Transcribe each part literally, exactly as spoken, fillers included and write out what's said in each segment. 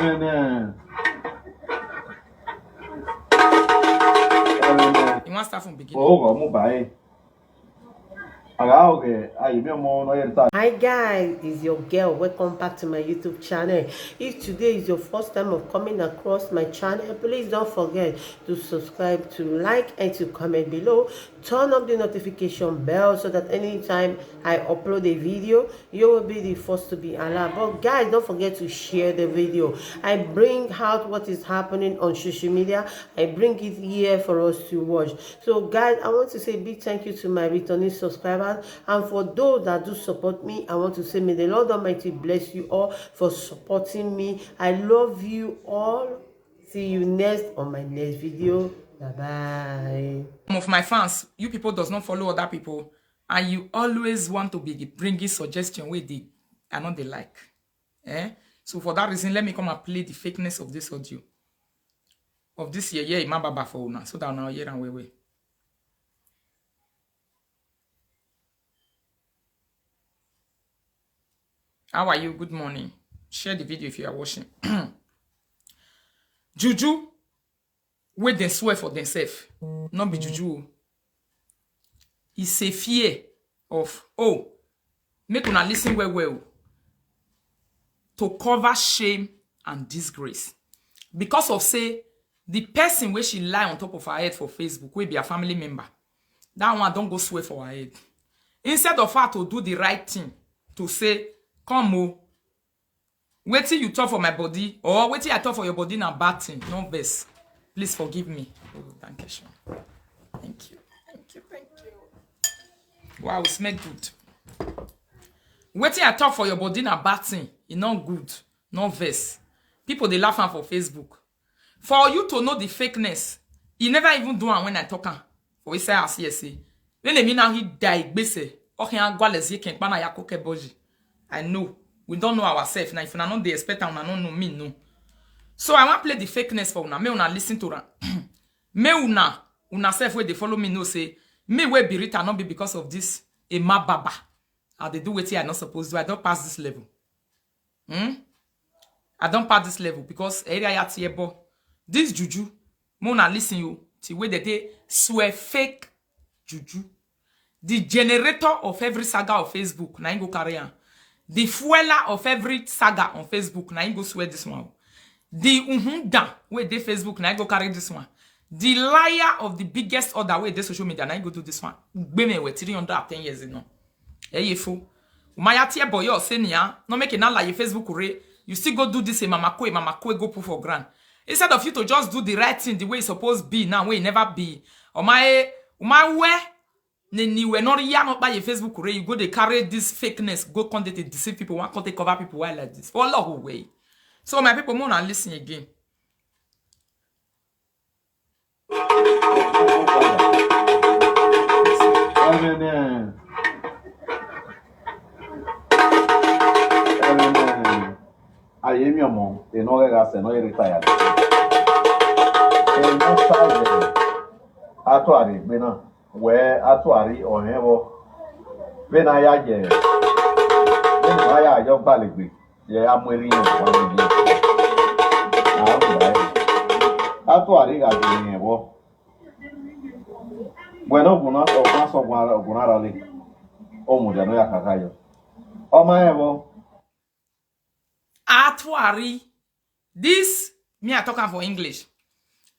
Ẹnẹ, ẹnẹ, I wan start from beginning. Oghọ mu ba ẹre. Agha oghe, aye miẹn ọmọ nọ ye ta. Hi guys, it's your girl. Welcome back to my YouTube channel. If today is your first time of coming across my channel, please don't forget to subscribe, to like, and to comment below. Turn on the notification bell so that anytime I upload a video, you will be the first to be alerted. But guys, don't forget to share the video. I bring out what is happening on social media. I bring it here for us to watch. So guys, I want to say a big thank you to my returning subscribers, and for those that do support me, I want to say may the Lord Almighty bless you all for supporting me. I love you all. See you next on my next video. Bye bye. Some of my fans, you people does not follow other people, and you always want to be bringing suggestion wey dey, I no dey like. Eh? So for that reason, let me come and play the fakeness of this audio, of this yeye Ima Baba for una, so that una hear am well well. How are you? Good morning. Share the video if you are watching. Juju wey dem swear for themselves, no be juju o. It's a fear of, oh, make una listen well well o. To cover shame and disgrace. Because of say, the person wey she lie on top of her head for Facebook, wey be her family member, that one don go swear for her head. Instead of her to do the right thing, to say, come o, wetin you talk for my body, or wetin I talk for your body na bad thing, no vex. Please forgive me. Oh, thank you, Sean. Thank you. Thank you. Thank you. Wow, it smell good. Wetin I talk for your body na bad thing. E no good. No vex. People dey laugh am for Facebook. For you to know the fakeness, e never even do am when I talk am for inside house here say, when emi na he die gbese, ọ khian gualọ zie ekẹn kpa na ya koko ẹbọ yi. I know. We don't know ourselves. Now, if una no dey expect am, una no know me, no. So I wan play the fakeness for una. Make una listen to am. Make una, una sef wey dey follow me know say, me wey be Rita no be because of this Ima Baba. I dey do wetin I no suppose do. I don pass this level. Hmm? I don pass this level because area ya tie ebo. This juju, make una listen o, till wey dem dey swear fake juju. The generator of every saga of Facebook, na him go carry am. The fueler of every saga on Facebook, na him go swear this one. The uhundan wey dey Facebook, na him go carry this one. The liar of the biggest order wey dey social media, na him go do this one. Ugbeme wẹ three hundred and ten years now. Eye fo. Uma ya tie boy, you say nia, no make e na lie Facebook re. You still go do this, a mama kue, mama kue go put for ground. Instead of you to just do the right thing the way e suppose be now, wey e never be. Oma e, uma we, ne ni we no ya no kpa ye Facebook re, you go dey carry this fakeness, go come dey deceive people, wan come dey cover people while like this. For Allah who way. So my people, make una listen again. Ẹmwẹ ne, ẹmwẹ ne, aye miẹn ọmọ, enọ ghẹ gha sẹ, enọ ghẹ retire. Enọ sa ye, a tua rre egbe na, wẹ a tua rre ọhẹn vbọ, vbene a ya ye, vbene a ya yọ gbalegbe. Ye a mu erriọ iran wa mu yi. A ru rae. A tua rre gha gie iran vbọ. Wẹ ne ọguọna, ọguọna sẹ ọguọna, ọguọna ra le. Ọ mudia ne ọ ya khakha yọ. Ọ ma rẹn vbọ. A tua rre. This, me, I talk am for English.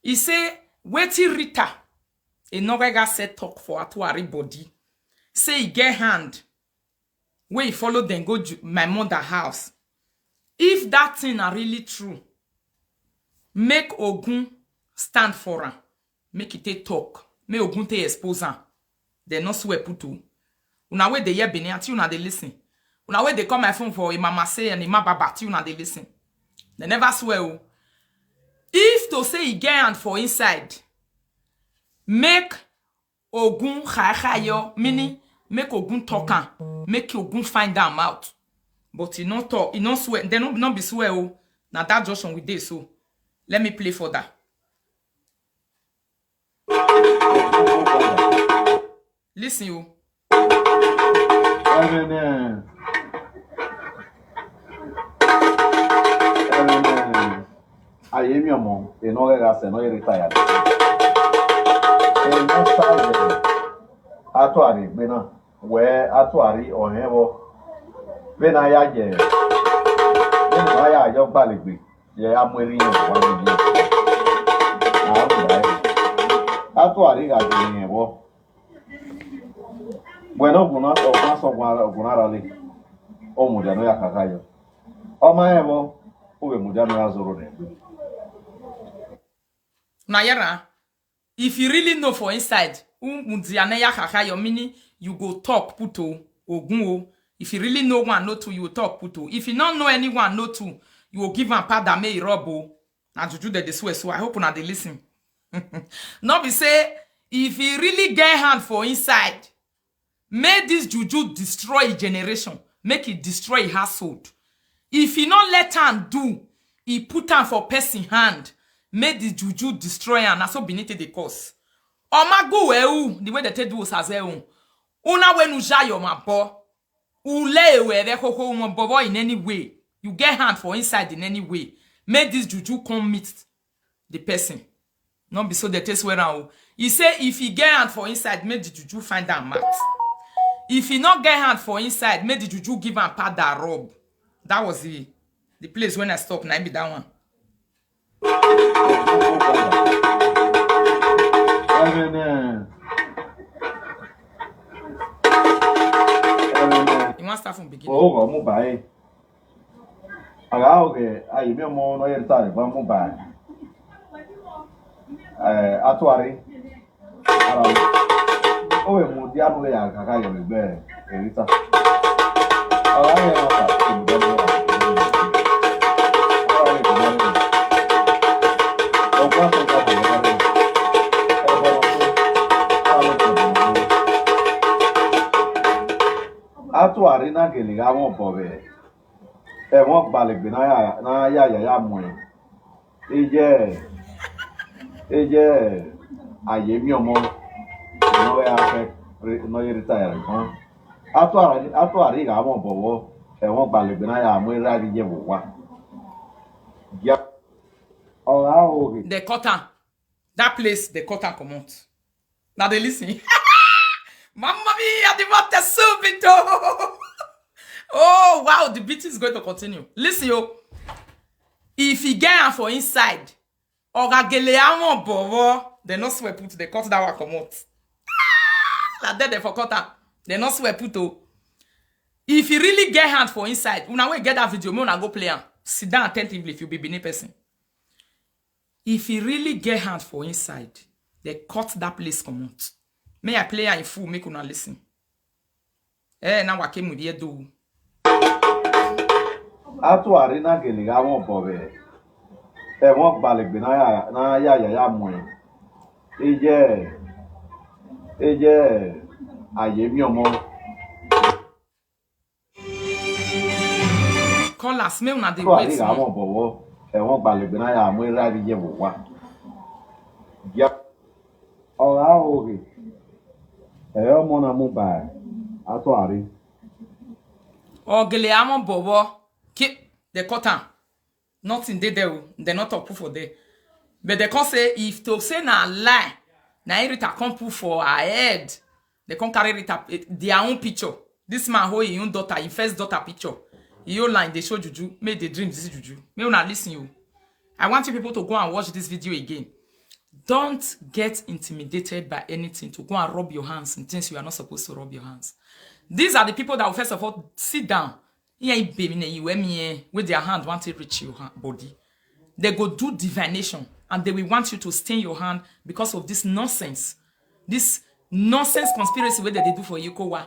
He say, wetin Rita, enọ ghẹ gha sẹ talk for a tua rre body. Say he get hand wey he follow dem go Ju-, my mother house. If that thing na really true, make Ogun stand for am, make e take talk, make Ogun take expose am. Dem no swear put o. Una wey dey hear Benin, till una dey listen. Una wey dey call my phone for Ima Mama say and Ima Baba, till una dey listen. Dem never swear o. If to say e get hand for inside, make Ogun khaekhae yọ, meaning make Ogun talk am, make Ogun find am out. But e no talk, e no swear, dem no, no be swear o. Na that junction we dey so. Let me play further. Listen o. Ẹmwẹ ne, ẹmwẹ ne, A ye miẹn ọmọ, enọ ghẹ gha sẹ ne ọ ye retire. Enọ sa ye Atuari egbe na, wẹ Atuari ọhẹn vbọ. Vbene a ya ye, vbene a ya yọ gbalegbe, ye a mu erha iran wa ni ye. A rhunmwuda ẹre, Atuari gha ye rẹn vbọ. Wẹ ne ọguọna, ọguọna sẹ ọguọna, ọguọna rale, ọ mudia ne ọ ya khakha yọ. Ọ ma rẹn vbọ, u vbe mudia ne ọ ya zẹ orho nẹ egbe. Na ya rran. If you really know for inside, u mudia ne ya khakha yọ, meaning you go talk put o, ogun o. If you really know one, no two, you go talk put o. If you no know anyone, no two, you go give am powder, make e rub o. Na juju dem dey swear, so I hope una dey listen. No be say, if e really get hand for inside, make this juju destroy e generation, make e destroy e household. If e no let am do, e put am for person hand, make the juju destroy am. Na so Benin take dey curse. Ọ ma gu wẹ ru, the way dem take do Osaze ru. Una wẹ ne u ya ye ọmwa obọ. U le ẹre vbe khokho, u mwa obọ vbọ in any way. You get hand for inside in any way. Make this juju come meet the person. No be so dem take swear am o. E say if e get hand for inside, make the juju find am out. If e no get hand for inside, make the juju give am powder rub. That was the, the place when I stop, na im be that one. Ẹmwẹ nẹ, ẹmwẹ nẹ. You wan start from beginning? Ọghọ mu ba ẹre. A gha ho ghe, a ye miẹn ọmọ ne ọ ye retire vbe a mu ba, eh, Atuari. Ara, ọ vbe mudia ne u vbe ya khakha yọ vbe egbe Erita. Ọ gha rẹn ẹmwata, ọ mudia ne u vbe ya. Ọ gha rẹn ẹmwata. Ọ gua sẹ ọgua vbe ẹmwata. Ẹbọ ne ọ sẹ, ọ gha rẹn ẹmwata. Atuari na gele gha mwẹ obọ vbe ẹmwẹ ọgbalegbe ne a ya, ne a ya ya ya muẹn. Iye, iye, a ye miẹn ọmọ ne ọ ghẹ gha fẹ ne ọ ye retire vbe egbe. Atuari, Atuari gha mwẹ obọ vbọ, ẹmwẹ ọgbalegbe ne a ya mu erha vbe iye vbe owa. Gia, ọ gha ho ghe. They cut am. That place, they cut am comot. Now they listen. Mamma mia, the water subito. Oh, wow, the beat is going to continue. Listen, yo. If e get am for inside, ọ gha gele a mwẹ obọ vbọ, they no swear put, they cut that one comot. Ah, na there they for cut am. They no swear put o. If e really get hand for inside, una wey get that video, make una go play am. Sit down attentively if you be Benin person. If e really get hand for inside, they cut that place comot. May I play am in full, make una listen. Eh, na wa ke mu vbe do. Atuari na gele gha mwẹ obọ vbe ẹmwẹ ọgbalegbe ne a ya, ne a ya ya ya muẹn. Iye, iye, a ye miẹn ọmọ. Callers, make una dey wait. Atuari gha mwẹ obọ vbọ, ẹmwẹ ọgbalegbe ne a ya mu erha vbe iye vbe owa. Ọ gha ho ghe, ẹ i re ọmọ na mu ba Atuari. Ọ gele a mwẹ obọ vbọ, ke they cut am. Nothing dey there o, they no talk put for there. But they come say, if to say na lie, na Erita come put for her head, they come carry Erita, eh, their own picture. This man hold his own daughter, his first daughter picture. He hold line, they show juju, make they dream this juju. Make una listen o. I want you people to go and watch this video again. Don't get intimidated by anything to go and rub your hands in things you are not supposed to rub your hands. These are the people that will first of all sit down. Iran ibe emwi ne you hear me, eh, wey their hand want to reach your hand, body. They go do divination and they will want you to stain your hand because of this nonsense. This nonsense conspiracy wey they dey do for Yekowa.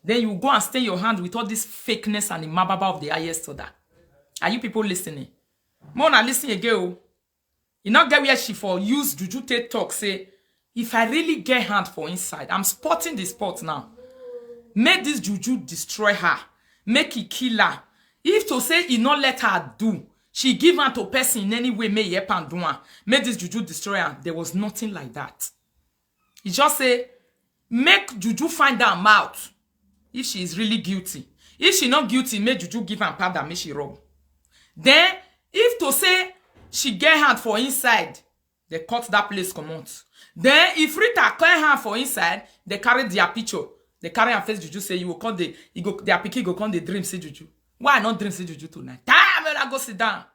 Then you go and stain your hand with all this fakeness and imababa of the highest order. Are you people listening? Make una listen again o. E no get where she for use juju take talk say, if I really get hand for inside, I'm spotting the spot now. Make this juju destroy her. Make e kill her. If to say e no let her do, she give am to person in any way, make e help am do am. Make this juju destroy am. There was nothing like that. E just say, make juju find am out if she is really guilty. If she not guilty, make juju give am powder, make she rub. Then, if to say she get hand for inside, they cut that place comot. Then if Rita get hand for inside, they carry their picture, they carry am face Juju say you go come dey, e go, their pikin go come dey dream see Juju. Why I no dream see Juju tonight? Time when I go sit down.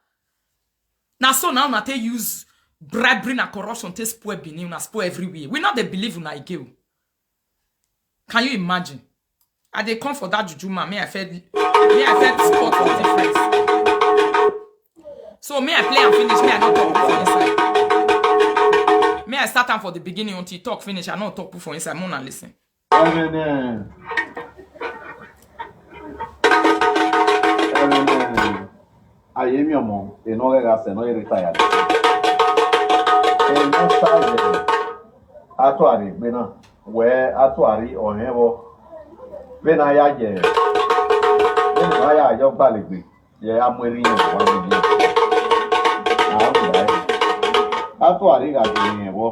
Na so now una take use bribery and corruption take spoil Benin, una spoil everywhere. We no dey believe una again o. Can you imagine? I dey come for that Juju man. Me I feel, me I feel spot the difference. So me I play am finish. Me I no talk put for inside. Me I start am for the beginning until e talk finish. I no talk put for inside. Make una listen. Ẹmwẹ ne, ẹmwẹ ne Ayemiọmọ, enọ ghẹ gha sẹ ne ọ ye retire. Enọ sa ye Atuari egbe na, wẹ Atuari ọhẹn vbọ, vbene a ya ye, vbene a ya yọ gbalegbe, ye a mu erriọ iran wa ni. A mu ẹre. Atuari gha ye iran vbọ.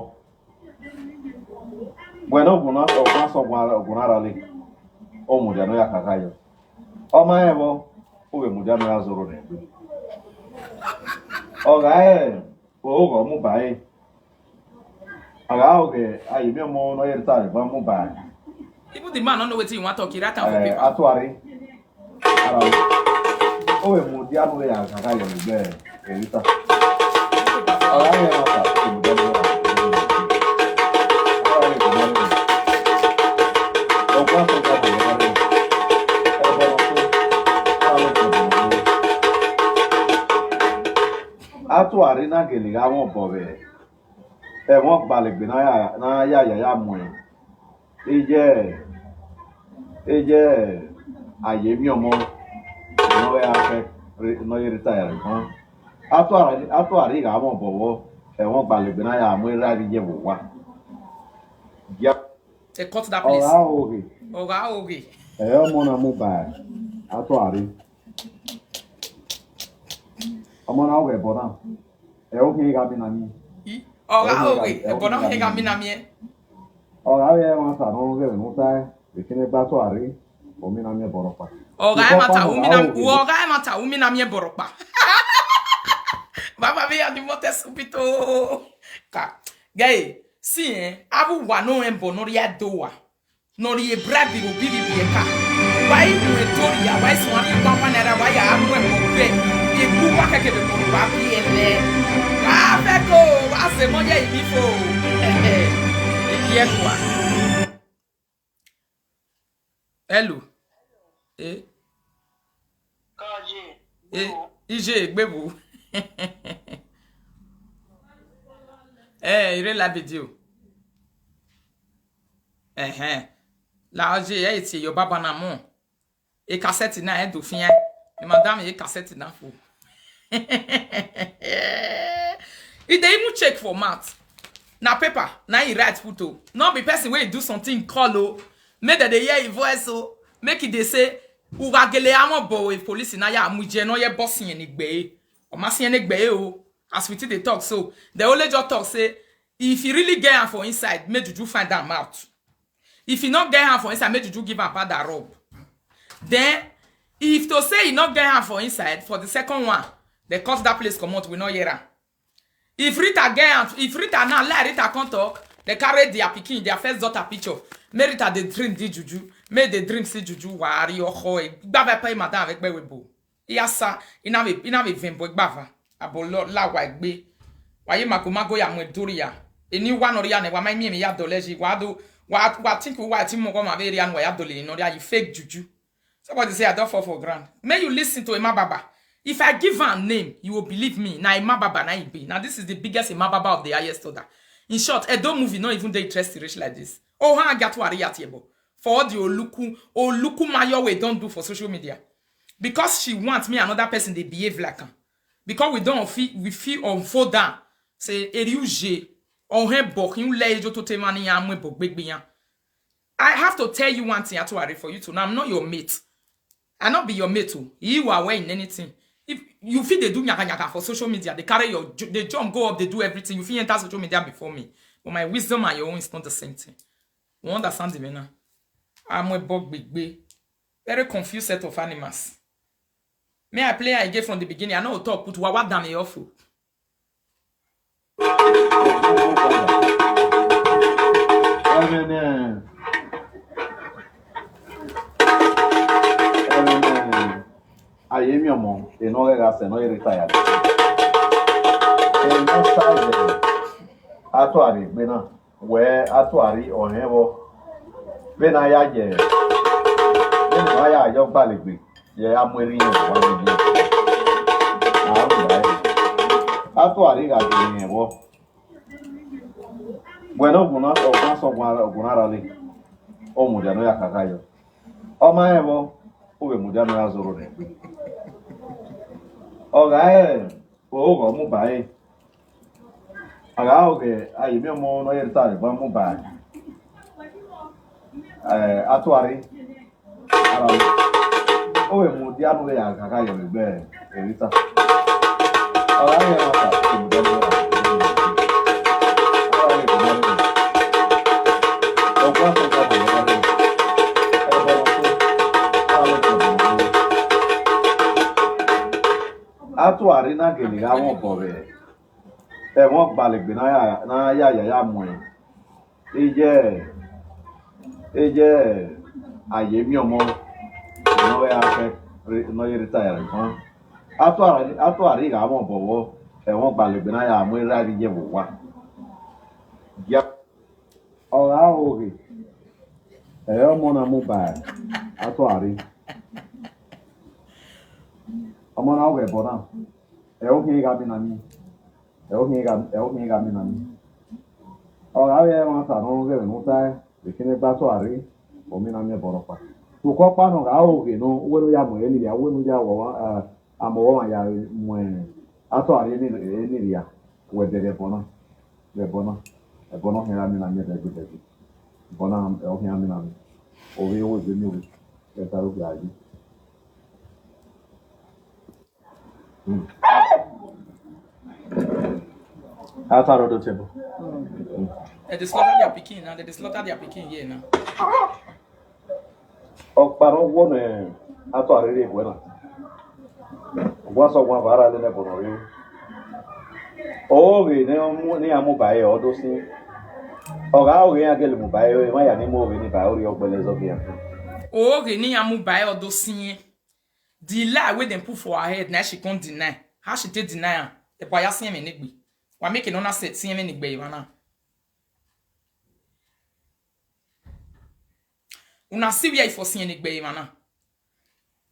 Wẹ ne ọguọna, ọguọna sẹ ọguọna, ọguọna rale, ọ mudia ne ọ ya kakha yọ. Ọ ma rẹn vbọ, ọ vbe mudia ne ọ ya zẹ orho nẹ egbe. Ọ gha rẹn oghọ mu ba ẹre. A gha rẹn oghẹ Ayemiọmọ ne ọ ye retire egbe mu ba ẹre. Even the man no know wetin he wan talk, he write am for paper. Atuari. Ara, ọ vbe mudia ne ọ ya kakha yọ egbe Rita. Ọ gha rẹn emwa ta, ọ vbe mudia ne ọ ya. Ara, ọ gha rẹn emwa ta. Ọ gua sẹ ọgua ne ọ gha rẹn. Ẹbọ ne ọ sẹ, ara, ọ gua sẹ ọgua ne ọ gha rẹn. Atuari na gele gha mwẹ obọ vbe ẹmwẹ ọgbalegbe ne a ya, ne a ya ya ya muẹn. Iye, iye, Ayemiọmọ, ne ọ gha fẹ re, ne ọ ye retire fan. Atuari, Atuari gha mwẹ obọ vbọ, ẹmwẹ ọgbalegbe ne a ya mu erha vbe iye vbe owa. Gia. They cut that place. Ọ gha oghe. Ọ gha oghe. Ẹ ọmọ na mu ba Atuari. Ọmọ na oghe ẹbọ na. Ẹ o khian gha mina miẹn. I, ọ gha oghe, ẹbọ na khian gha mina miẹn. Ọ gha vbe ẹmwata ne ọ ghẹ vbe ne u tae, vbe kene gba Atuari, u mina miẹn bọrọkpa. Ọ gha ẹmwata, u mina, ọ gha ẹmwata, u mina miẹn bọrọkpa. Baba vbe ya ni mọtẹ subito. Ka, gẹ, si ẹn, avbe uwa ne ọ rẹn ẹbọ ne ọ rhia do uwa. Ne ọ rhie bribe vbe obi vbe ibiẹka. Wa i mu edoria, wa i suẹn avbe igba ọkpa naira, wa ya mu ẹmwẹ ọgbe. Egbe uwa kẹkẹ vbe ẹbọ ne uwa biẹ nẹ. Wa fẹ ko, wa sẹ emọ ye ivbi fo. Ẹhẹ, ibiẹka. Hello. Eh? Kaje, eh, gbe wo. Ije, gbe wo. Eh, ire la video. Ẹhẹn. La ọ je, ẹ i tie your baba na mu. E cassette na, ẹ do fian. E madam ye cassette na fo. E dey even check for mouth. Na paper, na e write put o. No be person wey e do something call o. Make dem dey hear e voice o. Make e dey say, u gha gele a mwẹ obọ e police na ya mu iye ne ọ ye bọ siẹn ne egbe. Ọ ma siẹn ne egbe o. As we take dey talk so, they only just talk say, if he really get am for inside, make Juju find am out. If he no get hand for inside, make Juju give am powder rub. Then, if to say he no get hand for inside, for the second one, they cut that place comot, we no hear am. If Rita get hand, if Rita now, like Rita come talk, they carry their pikin, their first daughter picture. Make Rita dey dream this Juju, make dey dream see Juju, wari ọkọ, gba vẹ pay madam vbe gbe we bo. Iya sa, I na vbe, I na vbe vẹn bọ igbava. Abọ lọ la wa egbe. Wa ye magomago ya mu edoria. Eni wa nọ ria nẹ, wa ma miẹn emwi ya dọlẹ yi. Wa do, wa, wa think wa ti mu ọghọmwa vbe ria ne wa ya dọlẹ ne ọ ria yi fake Juju. Somebody say I don't fall for ground. May you listen to Emma Baba. If I give her name, you will believe me. Na Emma Baba na e be. Now this is the biggest Emma Baba of the highest order. In short, Edo movie not even dey interesting rich like this. Oh, ha, get to Ariat Yebo. For all the Oluku, Oluku Mayo we don't do for social media. Because she wants me, another person they behave like her. Because we don't feel, we feel unfold down. Say, Eriuje, or her book, you lay you to take money and we book big beyond. I have to tell you one thing, Atuari, for you to know. I'm not your mate. I not be your mate too. You are wearing anything. If you feel they do nyaga nyaga for social media, they carry your, they jump, go up, they do everything. You feel enter social media before me. But my wisdom and your own is not the same thing. You understand me now? I'm a bug big bay. Very confused set of animals. Me, I play again from the beginning. I know talk put wawa down the awful. Ẹmwẹ ne, ẹmwẹ ne a ye miẹn ọmọ, enọ ghẹ gha sẹ ne ọ ye retire. Enọ sa ẹre, a tua rre egbe na, wẹ a tua rre ọhẹn vbọ. Vbene a ya ye, vbene a ya yọ gbalegbe, ye a mu erriọ vbe owa ni. A tua rre gha gie ẹre vbọ. Wẹ ne ọguan na, ọguan sẹ ọguan, ọguan na rale, ọ mudia ne ọ ya kakha yọ. Ọ ma rẹn vbọ, u vbe mudia ne ọ ya zọrọ rẹ egbe. Ọ gha rẹn, oghọ mu ba ẹre. A gha rẹn oghẹ, a ye miẹn ọmọ ne ọ ye retire vbe egbe mu ba ẹre. Eh, a tua rre. Ọ vbe mudia ne u vbe ya kakha yọ vbe egbe Erita. Ọ gha rẹn emwa ta, ọ vbe mudia ne u vbe ya kakha yọ vbe egbe. Ọ gua sẹ ọgua vbe egbe. Ẹbọ ne ọ so, ọ gha vbe ẹbọ ne ọ so. A tua rre na gele gha mwẹ obọ vbe ẹmwẹ ọgbalegbe ne a ya, ne a ya ya ya muẹn. Iye, iye, a ye miẹn ọmọ, ne ọ vbe a fẹ, ne ọ ye retire fan. A tua, a tua rre gha mwẹ obọ vbọ, ẹmwẹ ọgbalegbe ne a ya mu erha vbe iye vbe owa. Gia, ọ gha ho ghe, ẹ ọmọ na mu ba a tua rre. Ọmọ na ghẹ ẹbọ na, ẹ ọ khian gha mina miẹn. Ẹ ọ khian gha, ẹ ọ khian gha mina miẹn. Ọ gha vbe ẹmwata ne ọ ghẹ vbe ne u tae, vbe kene gba tua rre, ọ mina miẹn ẹbọ nọkpa. Sokpan ọkpa ne ọ gha ho ghe nọ, uwẹ ne u ya mu ẹre ni rria, uwẹ ne u ya wọ, eh, amọ ọmwa ya mu a tua rre ni, ni rria, wẹ dẹghe ẹbọ na, dẹghe ẹbọ na, ẹbọ ne ọ khian gha mina miẹn dẹgbe dẹgbe. Ẹbọ na, ẹ ọ khian gha mina miẹn. Ovbi owa egbe miẹn ovbi, ẹ ta ro gha yi. Ata rre odotebo. They dey slaughter their pikin now. They dey slaughter their pikin here now. Ọkpa ne ọ wọ ne a tua rre rre eguẹ na. Wa sẹ ọguan vbe a rha lele ẹbọ ne ọ rre. Oghe ne ọ mu, ne iran mu ba ẹre, ọ do sin. Ọ gha oghe iran gele mu ba ẹre, emwa ya ni mu oghe ni ba ẹre, ọ rhie ọgbẹlẹ zọgbe iran. Oghe ne iran mu ba ẹre, ọ do sin. The lie wey dem put for her head, na she come deny. How she take deny am? Ẹbọ ya siẹn mwẹ ne egbe. Wa make nọ na sẹ siẹn mwẹ ne egbe emwa na. Una see where e for siẹn ne egbe emwa na.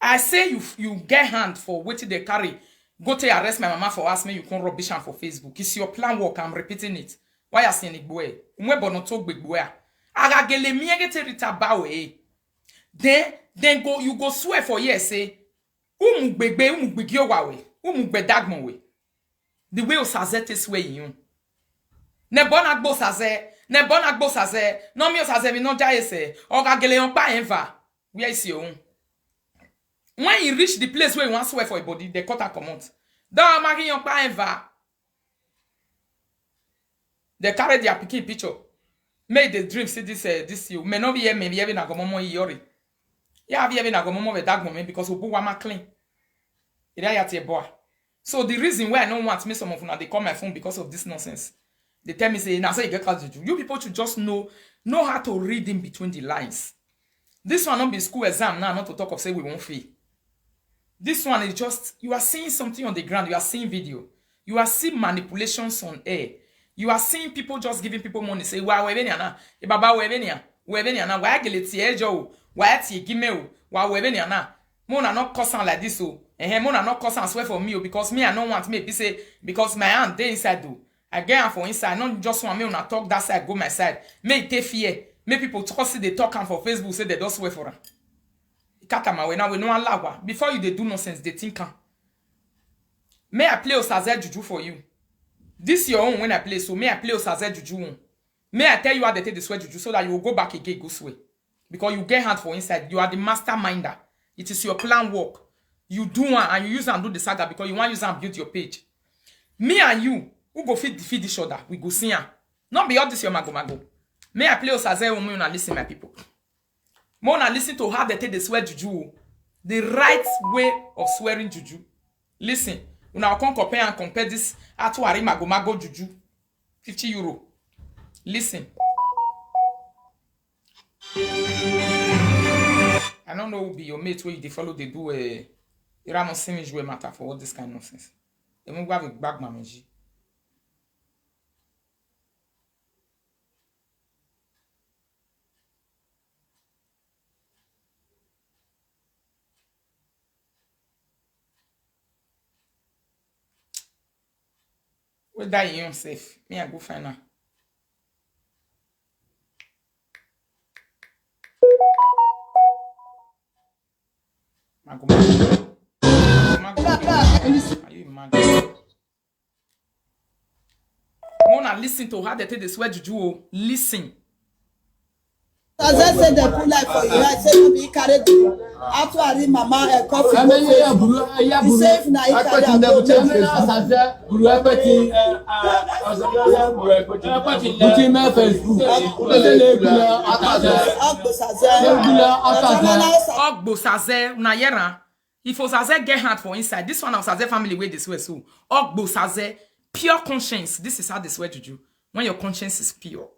I say you, you get hand for wetin dem carry go take arrest my mama for house, make you come rubbish am for Facebook. It's your plan work, I'm repeating it. Why you siẹn ne egbe? Mu ẹbọ ne ọ to gbe egbe a. A gha gele miẹn ghe te Rita ba wẹ. Then, then go, you go swear for here say, u mu gbe egbe, u mu gbe gie owa wẹ, u mu gbe ẹdagbọn wẹ. The way Osaze te swear yi un. Ne ẹbọ na gbe Osaze, ne ẹbọ na gbe Osaze, ne ọ miẹn Osaze emwi ne ọ jae sẹ, ọ gha gele rẹn ọkpa rẹn eva, where is your own? When he reach the place where he wan swear for a body, they cut her comot. Then ọ ma ghi rẹn ọkpa rẹn eva. They carry their pikin picture. Make the dream see this, eh, this you. Mẹ ne ọ vbiẹ mẹ vbiẹ vbene a gọmọ ọmọ iyọrre. Ya vbiẹ vbene a gọmọ ọmọ vbe ẹdagbọn mwẹ because obu wa ma clean. Erriọ a ya tie ẹbọ a. So the reason why I no want make some of una dey call my phone because of this nonsense. They tell me say, "Na so you get class juju." You people should just know, know how to read in between the lines. This one no be school exam now, not to talk of say we won't fail. This one is just, you are seeing something on the ground, you are seeing video, you are seeing manipulations on air, you are seeing people just giving people money, say, "Wa wẹ vbenian na, e baba wẹ vbenian, wẹ vbenian na, wa gele tie ẹjọ o, wa tie gimẹ o, wa wẹ vbenian na." Mo na not cause am like this o, eh, mo na not cause am swear for me o, because me I no want me be say, because my hand dey inside o. I get am for inside, not just one, me una talk that side, go my side. Me e take fear. Make people talk, see they talk am for Facebook, say they don't swear for am. Ikata ma we now, we no allow wa. Before you dey do nonsense, dey think am. May I play Osaze juju for you? This your own when I play, so may I play Osaze juju one? May I tell you how they take the swear juju so that you will go back again, go swear? Because you get hand for inside. You are the masterminder. It is your plan work. You do one and you use and do the saga because you want use and build your page. Me and you, who go fit defeat each other? We go see am. Not be all this your mago mago. May I play Osaze, make una listen, my people. Make una listen to how they take the swear juju o. The right way of swearing juju. Listen, una come compare and compare this Atuari mago mago juju. Fifty euro. Listen. I don't know who be your mate wey you dey follow dey do, eh, erha nọ sinmwi usual matter for all this kind nonsense. Emwi gba vbe gba gban mwẹ yi. Whether you yourself, me I go find her. Mago, mago. Can you imagine? Wanna listen to how they take dey swear juju o. Listen. As I said, they put life for you. I said, no be carry the Atuari mama, eh, coffee. Ẹ mẹ ye ya buru, ẹ ya buru. He said, na he carry am go. Ẹ mẹ na Sazẹ buru ẹgbẹtin. Ẹgbẹtin mẹ Facebook. Ẹ lè gbìlà Akazẹ. Ọgbo Sazẹ. Ẹ gbìlà Akazẹ. Ọgbo Sazẹ, na yẹran. If Osaze get hand for inside, this one na Osaze family wey dey swear so. Ogbo Osaze, pure conscience. This is how they swear juju. When your conscience is pure.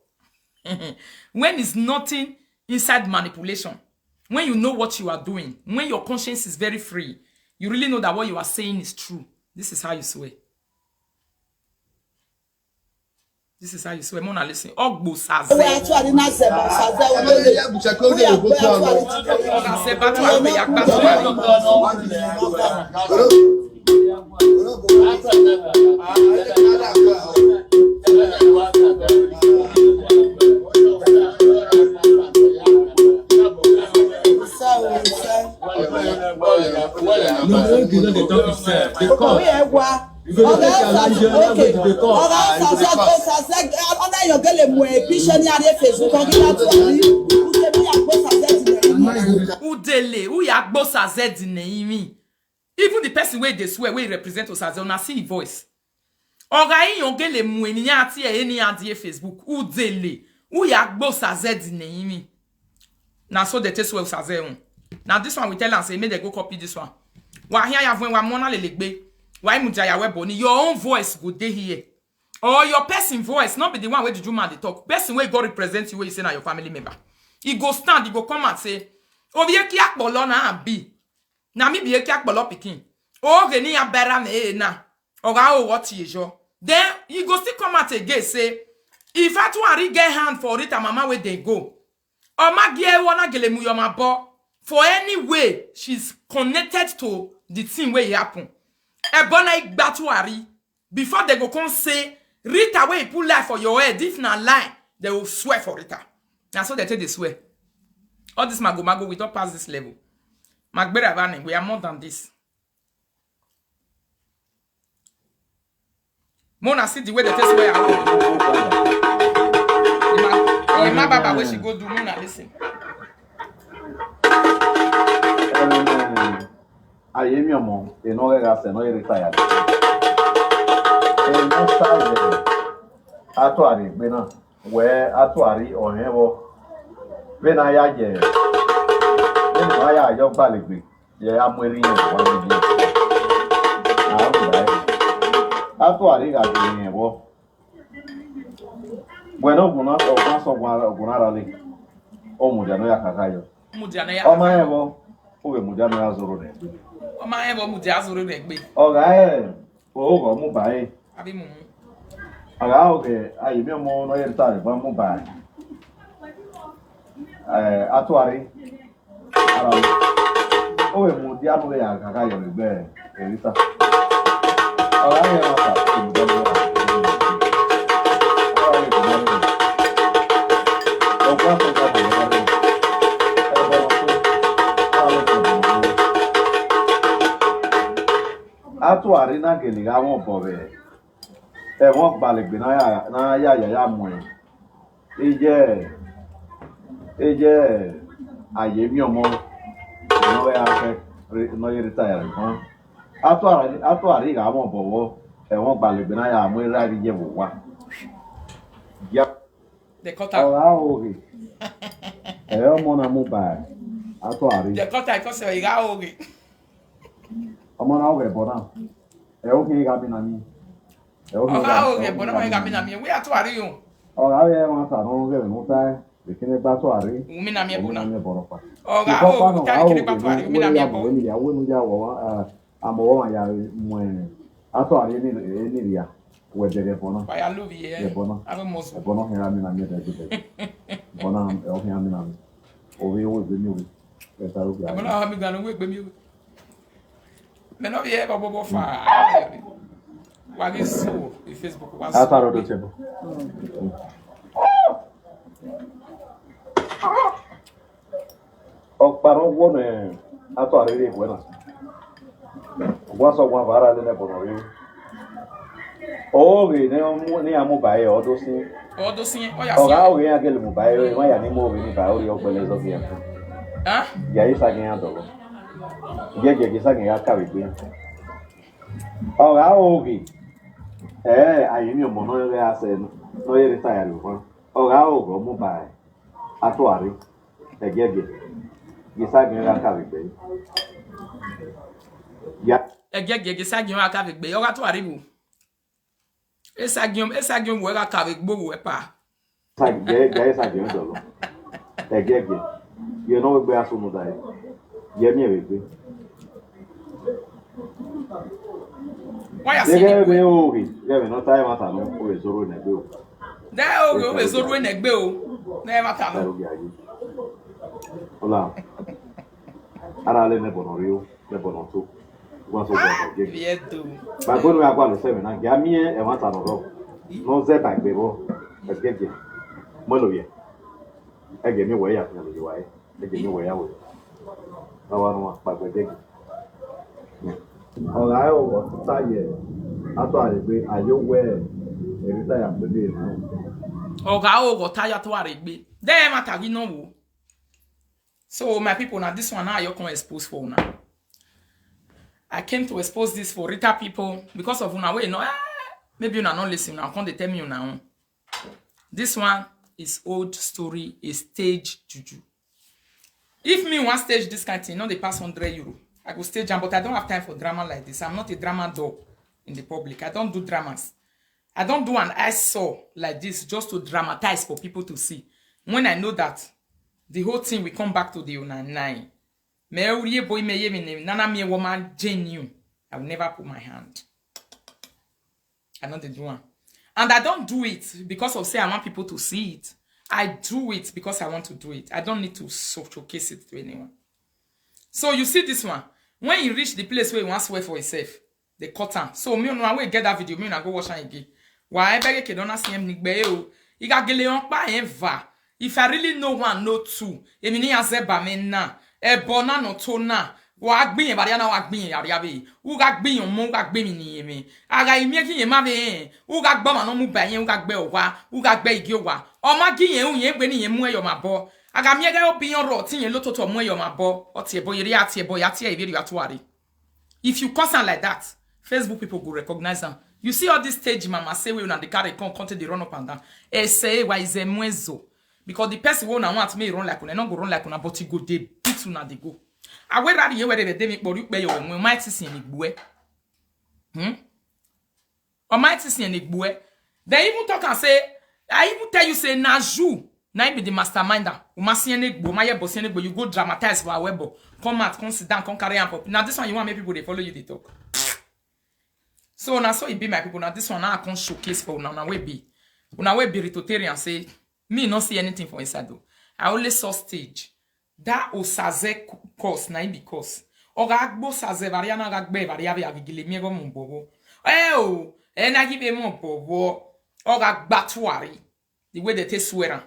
When it's nothing inside manipulation. When you know what you are doing. When your conscience is very free. You really know that what you are saying is true. This is how you swear. This is how you swear. Mona, listen. Ogbo Osaze. Owe Atuari na zẹba Osaze ulele. Uya gbe Atuari ti do. Osaze ba Atuari ya gba Atuari. Osa, osa. No, no, no, they talk himself. They come. Oya wa. Ọgha Osaze, okay. Ọgha Osaze, Osaze, ọ na yọ gele mu ẹ, bi iṣẹ ne a rrie Facebook, ọ ghi na tuẹ yi. Udele, u ya gbe Osaze dinẹ rinmwi. Udele, u ya gbe Osaze dinẹ rinmwi. Even the person wey dey swear, wey represent Osaze, una see him voice. Ọgha, iyọn gele mu eni ya tie eni ya die Facebook. Udele, u ya gbe Osaze dinẹ rinmwi. Na so they take swear Osaze run. Now this one we tell am say make they go copy this one. Wa hia ya vuẹn wa mọ na lele gbe. Wa i mudia ya wẹ bọ ni. Your own voice go dey here. Or your person voice, not be the one wey juju man dey talk. Person wey go represent you, wey you say na your family member. He go stand, he go come and say, "Ovie ki akpọlọ na bi. Na mi bi eki akpọlọ pikin. Oghe ne iran bẹra mwẹ na. Ọ gha ho vbe ọ tie yọ." Then he go still come out again say, if Atuari get hand for Rita mama wey dey go, ọ ma gie ẹre, ọ na gele mu yọ ma bọ. For any way, she's connected to the thing wey happen. Ẹbọ na i gbe Atuari. Before they go come say, Rita wey put life for your head, if na lie, they will swear for Rita. Na so they take dey swear. All this mago mago, we don pass this level. Magbera Vani, we are more than this. Mona, see the way they take swear. Emma, Emma Baba, where she go do, Mona, listen. Ayemi ọmọ, enọ ghẹ gha sẹ, nọ ye retire. Enọ sa ye Atuari egbe na, wẹ Atuari ọhẹn vbọ. Vbene a ya ye, vbene a ya yọ gbalegbe, ye a mu erriọ wa ni ye. A ru ẹre. Atuari gha gele rẹn vbọ. Wẹ ne ọguọna, ọguọna sẹ ọguọna, ọguọna rale, ọ mudia ne ọ ya khakha yọ. Mudia ne ọ ya Ọ ma khakha. Rẹn vbọ, u vbe mudia ne ọ ya zoro nẹ egbe. Ọ ma rẹn vbọ, mudia zoro nẹ egbe. Ọ gha rẹn, o gha mu ba ẹre. A vbe mu mu. A gha ho ghe, Ayemi ọmọ ne ọ ye ta ẹre, gba mu ba ẹre. Eh, Atuari. Ara, o vbe mudia ne u vbe ya khakha yọ vbe egbe Erita. Ọ gha rẹn emwa ta, o vbe mudia ne u vbe ya. Ara, o vbe mudia ne u vbe ya. Ọgua sẹ ọgua vbe ya. Ẹbọ nọ so. Ara, o vbe mudia ne u vbe ya. Atuari na gele gha mwẹ obọ vbe ẹmwẹ ọgbalegbe ne a ya, ne a ya ya ya muẹn. Iye, iye, Ayemi ọmọ, ne ọ gha fẹ, ne ọ ye retire fan. Atuari, Atuari gha mwẹ obọ vbọ, ẹmwẹ ọgbalegbe ne a ya mu erha vbe iye vbe owa. Ya. The cutter. Ọ gha ho ghe. Ẹ ọmọ na mu ba Atuari. The cutter, because ẹ gha ho ghe. Ọmọ na ho ghe ẹbọ na. Ẹ o khin gha mi na mi. Ẹ o khin Ọ gha gha ho ghe ẹbọ na, ọ gha mi na mi. Wẹ Atuari o. Ọ gha vbe ẹmwata ne ọ ghẹ vbe ne u tae. Ekene gba tuare. Umi na miẹn ẹbọ na. Ọ gha ho, ta ekene gba tuare, umi na miẹn ẹbọ. Wẹ ya mu eni ya, wẹ nu ya wọ, a mọ wọ ya mu atuare ni, ni ria. Wẹ dẹghe ẹbọ na. Wa ya love ye. Ẹbọ na. Ave must. Ẹbọ na khian mi na miẹn dẹghe dẹghe. Ẹbọ na, ọ khian mi na mi. Ovbi wẹ gbe mi ovbi. Ẹta ro gbe. Ẹbọ na mi gan wẹ gbe mi ovbi. Mẹ ne ọ vbe ẹre ọbọbọ fa, wa ghi so e Facebook wa so. Ata rẹ do tẹbọ. Ọkpa ne ọ wọ ne atuare rhie eguẹ na. Wa sẹ ọguan va ra lele ẹbọ ne ọ rre. Oghe ne ọ mu, ne iran mu ba ẹre, ọ do sin. Ọ do sin, ọ ya sin. Ọ gha oghe iran gele mu ba ẹre, emwa ya ni mu oghe ni ba ẹre, ọ rhie ọgbẹlẹ zọgbe iran. Ah? Ya isa ghe iran dọlọ. Giẹgiẹ, giẹgiẹ, sa ghe iran ka vbe egbe iran. Ọ gha oghe, ẹ, a ye miẹn ọmọ ne ọ rre asẹ ne ọ ye rre ta ya rrie ohan. Ọ gha oghe ọ mu ba ẹre. Atuare, ẹgiẹgiẹ, ghe Isagiẹn gha ka vbe egbe. Ya. Ẹgiẹgiẹ, ghe Isagiẹn gha ka vbe egbe, ọ gha tuare vbo? Isagiẹn, Isagiẹn vbo ẹ gha ka vbe egbe vbo ẹpa? Sa-, ghe, ghe Isagiẹn dọlọ. Ẹgiẹgiẹ, ye ne ọ vbe egbe a sunu dae, ye miẹn vbe egbe. Wa ya si. Deghẹ vbe oghe, ghẹ vbe ne ọ ta ẹmwata nọ, ọ vbe zẹ orhu nẹ egbe o. Deghẹ oghe, ọ vbe zẹ orhu nẹ egbe o. Ne ẹmwata nọ. Ọla, a ra lele ẹbọ ne ọ rre o, ẹbọ ne ọ to. Wa so gba gege. Vbe ẹdo. Ba gbe ne a gualọ sẹ ẹmwẹ na, gia miẹn ẹmwata ne ọ rrọọ. Ne ọ zẹ ba egbe vbọ, ẹgiẹgiẹ. Mu ẹn lovbiẹ. Ẹgiẹ miẹn wẹ ya fian vbe ye wa re. Ẹgiẹ miẹn wẹ ya wẹ. Wa wa nọ wa kpa egbe ẹgiẹgiẹ. Ọ gha re ọghọ ta ye atuare egbe, a ye owẹ erita ya kpegbe erhu. Ọ gha re ọghọ ta ye atuare egbe. Dẹ ẹmwata ghi nọ wo. So, my people, now this one now I come expose for now. I came to expose this for Rita people because of una wey no, eh, maybe una no listen, una come dey tell me una own. This one is old story, a stage juju. If me wan stage this kind thing, no dey pass hundred euro. I go stage am, but I don't have time for drama like this. I'm not a drama doll in the public. I don't do dramas. I don't do an eyesore like this just to dramatize for people to see. When I know that the whole thing will come back to the una nine. Me uri ebo ime ye me ne nana mi ewo ma genuine. I will never put my hand. I don't dey do am. And I don't do it because of say I want people to see it. I do it because I want to do it. I don't need to so-, showcase it to anyone. So you see this one, when he reach the place where he wan swear for himself, they cut am. So me una wey get that video, me una go watch am again. Wa ebe ke don na si em ni gbe o. I gha gele on kpa en va. If I really know one, know two, emi ni ya zẹ ba mẹ na. Ẹbọ na nọ to na. Wa gbe iran vbe arria na, wa gbe iran vbe arria vbe. U gha gbe iran ọmọ, u gha gbe emwi ne iran mwẹ. A gha miẹn ghi iran ma vbe rẹn, u gha gbe ọmwa ne ọ mu ba irẹn, u gha gbe owa, u gha gbe igi owa. Ọ ma gi iran ru, iran egbe ne iran mu ẹre ye ọmwa obọ. A gha miẹn ghẹ obọ iran rrọọ, te iran lototọ mu ẹre ye ọmwa obọ. Ọ tie ẹbọ, ye rria tie ẹbọ, ya tie ẹre vberriọ atuare. If you curse am like that, Facebook people go recognize am. You see all this stage mama say wey una dey carry come, come take dey run up and down. Ese wa ize muezo. Because the person wey una want make e run like una, e no go run like una, but e go dey beat una dey go. A wẹ rari ye wẹ de vbe de mi kpọri ukpe yo, ọ might see sin ni gbuẹ. Hmm? Ọ might see sin ni gbuẹ. They even talk and say, I even tell you say na you, na him be the masterminder. U ma see any gbo, u ma ye bo see any gbo, you go dramatize for our webo. Come out, come sit down, come carry am for. Now this one you want make people dey follow you dey talk. So na so e be, my people. Now this one now I come showcase for una, una wey be, una wey be Ritotarian say me no see anything for inside though. I only saw stage. That Osaze c-, curse na him be curse. Ọ gha gbe Osaze vbe arria na, gha gbe vbe arria vbe a ghi gele miẹn ghe ọmọ obọ vbọ. Ẹ o, ẹ na ghi vbe mọ obọ vbọ. Ọ gha gba tuare. The way they take swear am.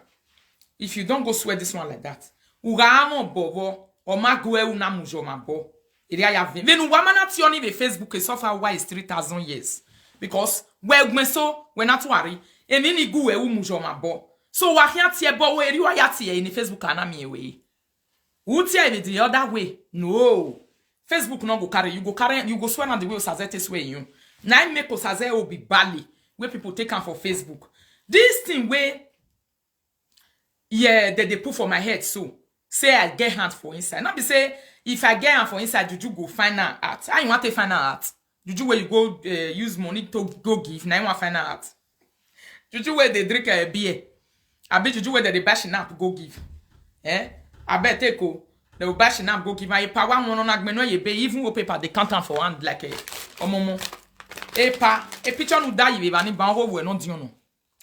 If you don't go swear this one like that, u gha mọ obọ vbọ, ọ ma gu ẹre u na mu yọ ọmwa obọ. Erriọ ya vẹ. Vbene uwa ma na tie ọnii vbe Facebook, e suffer wa is three thousand years. Because wẹ ugbẹn so, wẹ na tuare, emwi ni gu ẹre u mu yọ ọmwa obọ. So wa khian tie ẹbọ, wẹ erriọ ya tie ẹre ne Facebook a na miẹn wẹ. U tie ẹre the other way. No. Facebook no go carry, you go carry, you go swear am the way Osaze take swear you. Na him make Osaze o be bali, wey people take am for Facebook. This thing wey, yeah, they dey put for my head so. Say I get hand for inside. No be say if I get hand for inside, Juju go find am out. How you want to find am out? Juju wey you go, eh, use money to go give, na you want find am out. Juju wey dey drink, eh, beer. Abi juju wẹ dem dey buy Shinap go give? Eh? Abeg take o. Dem will buy Shinap go give am. Epa wa wọn nọ na gbẹn nọ ye ebe, even wo paper dey count am for hand like, eh, ọmọmọ. Epa, e picture ne u da yi vbe evba ni ba, ọghe owẹ ne ọ diọn nọ.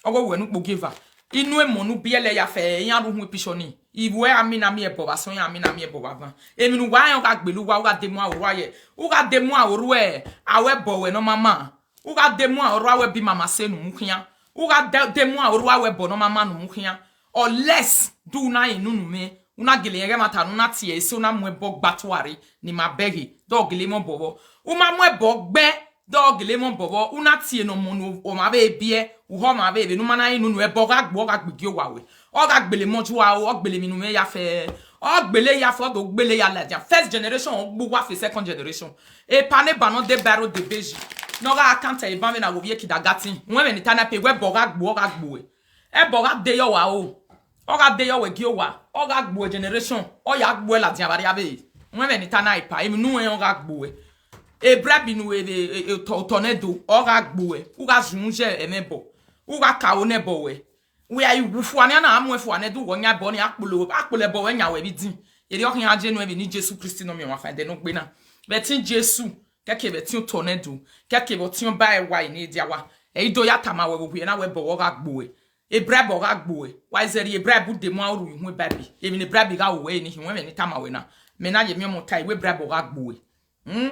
Ọghe owẹ ne u kpogieva. Inu emọ ne u biẹlẹ ya fẹ, iran rhie uhunmwu e picture ni. Ivbi uwẹ a mina miẹn ẹbọ vbe asọn, iran mina miẹn ẹbọ vbe avan. Emwi ne uwa rẹn, ọ gha gbele uwa, u gha de mu aro rua ye, u gha de mu aro rua aro ẹbọ ruẹ ne ọ ma ma. U gha de mu aro rua aro ẹbọ mama sẹ ne u mu khian. U gha de, de mu aro rua aro ẹbọ ne ọ ma ma ne u mu khian. Unless do u na rẹn inu ne u mwẹ, u na gele rẹn ẹghẹ ẹmwata ne u na tie ẹse, u na mu ẹbọ gba tuare ne ima bẹghe, do ọ gele mwẹ obọ vbọ. U ma mu ẹbọ gbe, do ọ gele mwẹ obọ vbọ, u na tie ne ọmọ ne ọmwa vbe biẹ, u hẹ ọmwa vbe vbe ne u ma na rẹn inu ne ẹbọ gha gbe, ọ gha gbe gie owa ruẹ. Ọ gha gbele emọ ju aro, ọ gbele emwi ne u mwẹ ya fẹ, ọ gbele ya fẹ, ọ do gbele ya ladian. First generation ọ gbe uwa fe second generation. Epa ne eba ne ọ de baro de beji, ne ọ gha count ẹre ban vbe na wo vbe kindergarten. Wẹ ẹmwẹ ne I ta na pe, wẹ ẹbọ gha gbe, ọ gha gbe uẹ. Ẹbọ gha de ye owa o. Ọ gha de ye owẹ gie owa, ọ gha gbe uẹ generation, ọ ya gbe uẹ ladian vbe arriavbe. Wẹ ẹmwẹ ne I ta na epa, emwi ne u rẹn ọ gha gbe uẹ. E bribe ne u vbe, e, e, otọ, otọ ne do, ọ gha gbe uẹ. U gha zun ye ẹmwẹ ẹbọ. U gha ka aro ne ẹbọ ruẹ. Wẹ a i wu fua nian na, a mu ẹn fua nẹ, do wẹ ọ yan ẹbọ ni, a kpolo, a kpolo ẹbọ ruẹ yan wẹ vbe idin. Erriọ khian je nuẹn vbe eni Jesu Kristi ne ọ miẹn ọmwa fan ẹdẹ ne ọ gbe na. Vbe ẹtin Jesu, kẹkẹ vbe ẹtin otọ ne do, kẹkẹ vbe ọtin ọba ẹwa ne dia wa. Ẹ i do ya tama wẹ vbe ovbi ẹre na wẹ ẹbọ ruẹ ọ gha gbe uẹ. E bribe ọ gha gbe uẹ. Wa i zẹrriọ e bribe de mu aro ru ihun e bribe. Emwi ne e bribe gha ru wẹ ni, hin wẹ ẹmwẹ ne I tama wẹ na. Mẹ na ye miẹn ọmọ ta, wẹ e bribe ọ gha gbe uẹ. Hmm?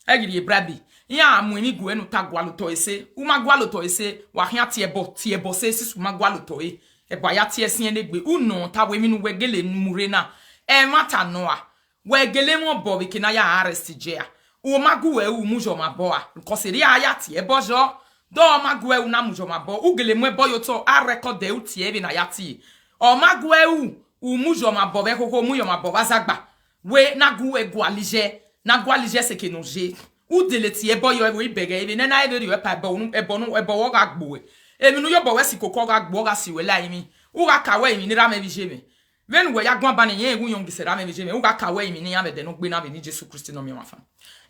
Ẹ ghi rhie bribe. Iran mu emwi gu ẹnu ta gualọ otọ ẹse. U ma gualọ otọ ẹse, wa khian tie ẹbọ, tie ẹbọ sẹ, since u ma gualọ otọ ẹre. Ẹbọ a ya tie ẹse ne egbe. U nọ ta wẹ emwi ne uwẹ gele mu rre na, ẹmwata nọ a. Wẹ gele mwẹ obọ vbe eke ne a ya arrest jẹ a. U ma gu uẹ ru, u mu yọ ọmwa obọ a. Because erriọ a ya tie ẹbọ yọ. Do ọ ma gu uẹ ru, u na mu yọ ọmwa obọ. U gele mu ẹbọ ye otọ, a record ẹre, u tie vbene a ya tie. Ọ ma gu uẹ ru, u mu yọ ọmwa obọ vbe ẹkhokho, u mu yọ ọmwa obọ vbe azagba. Wẹ ne a gu uẹ gualọ iye, ne a gualọ iye sẹ eke ne ọ ye. U delete ẹbọ yọ, ẹvbo ibẹghẹ, vbene ne a i vbe rhie uẹ pa ẹbọ, unu, ẹbọ ne, ẹbọ ruẹ ọ gha gbe uẹ. Emwi ne u ye obọ ruẹ si koko ọ gha gbe uẹ, ọ gha si ruẹ la emwi. U gha ka wẹ emwi ne erha mwẹ vbe iye mwẹ. Vbene uwẹ ya guan ban ne irẹn iwu yọn gisẹ erha mwẹ vbe iye mwẹ, u gha ka wẹ emwi ne iran vbe ẹdẹ ne ọ gbe na vbe eni Jesu Kristi ne ọ miẹn ọmwa fan.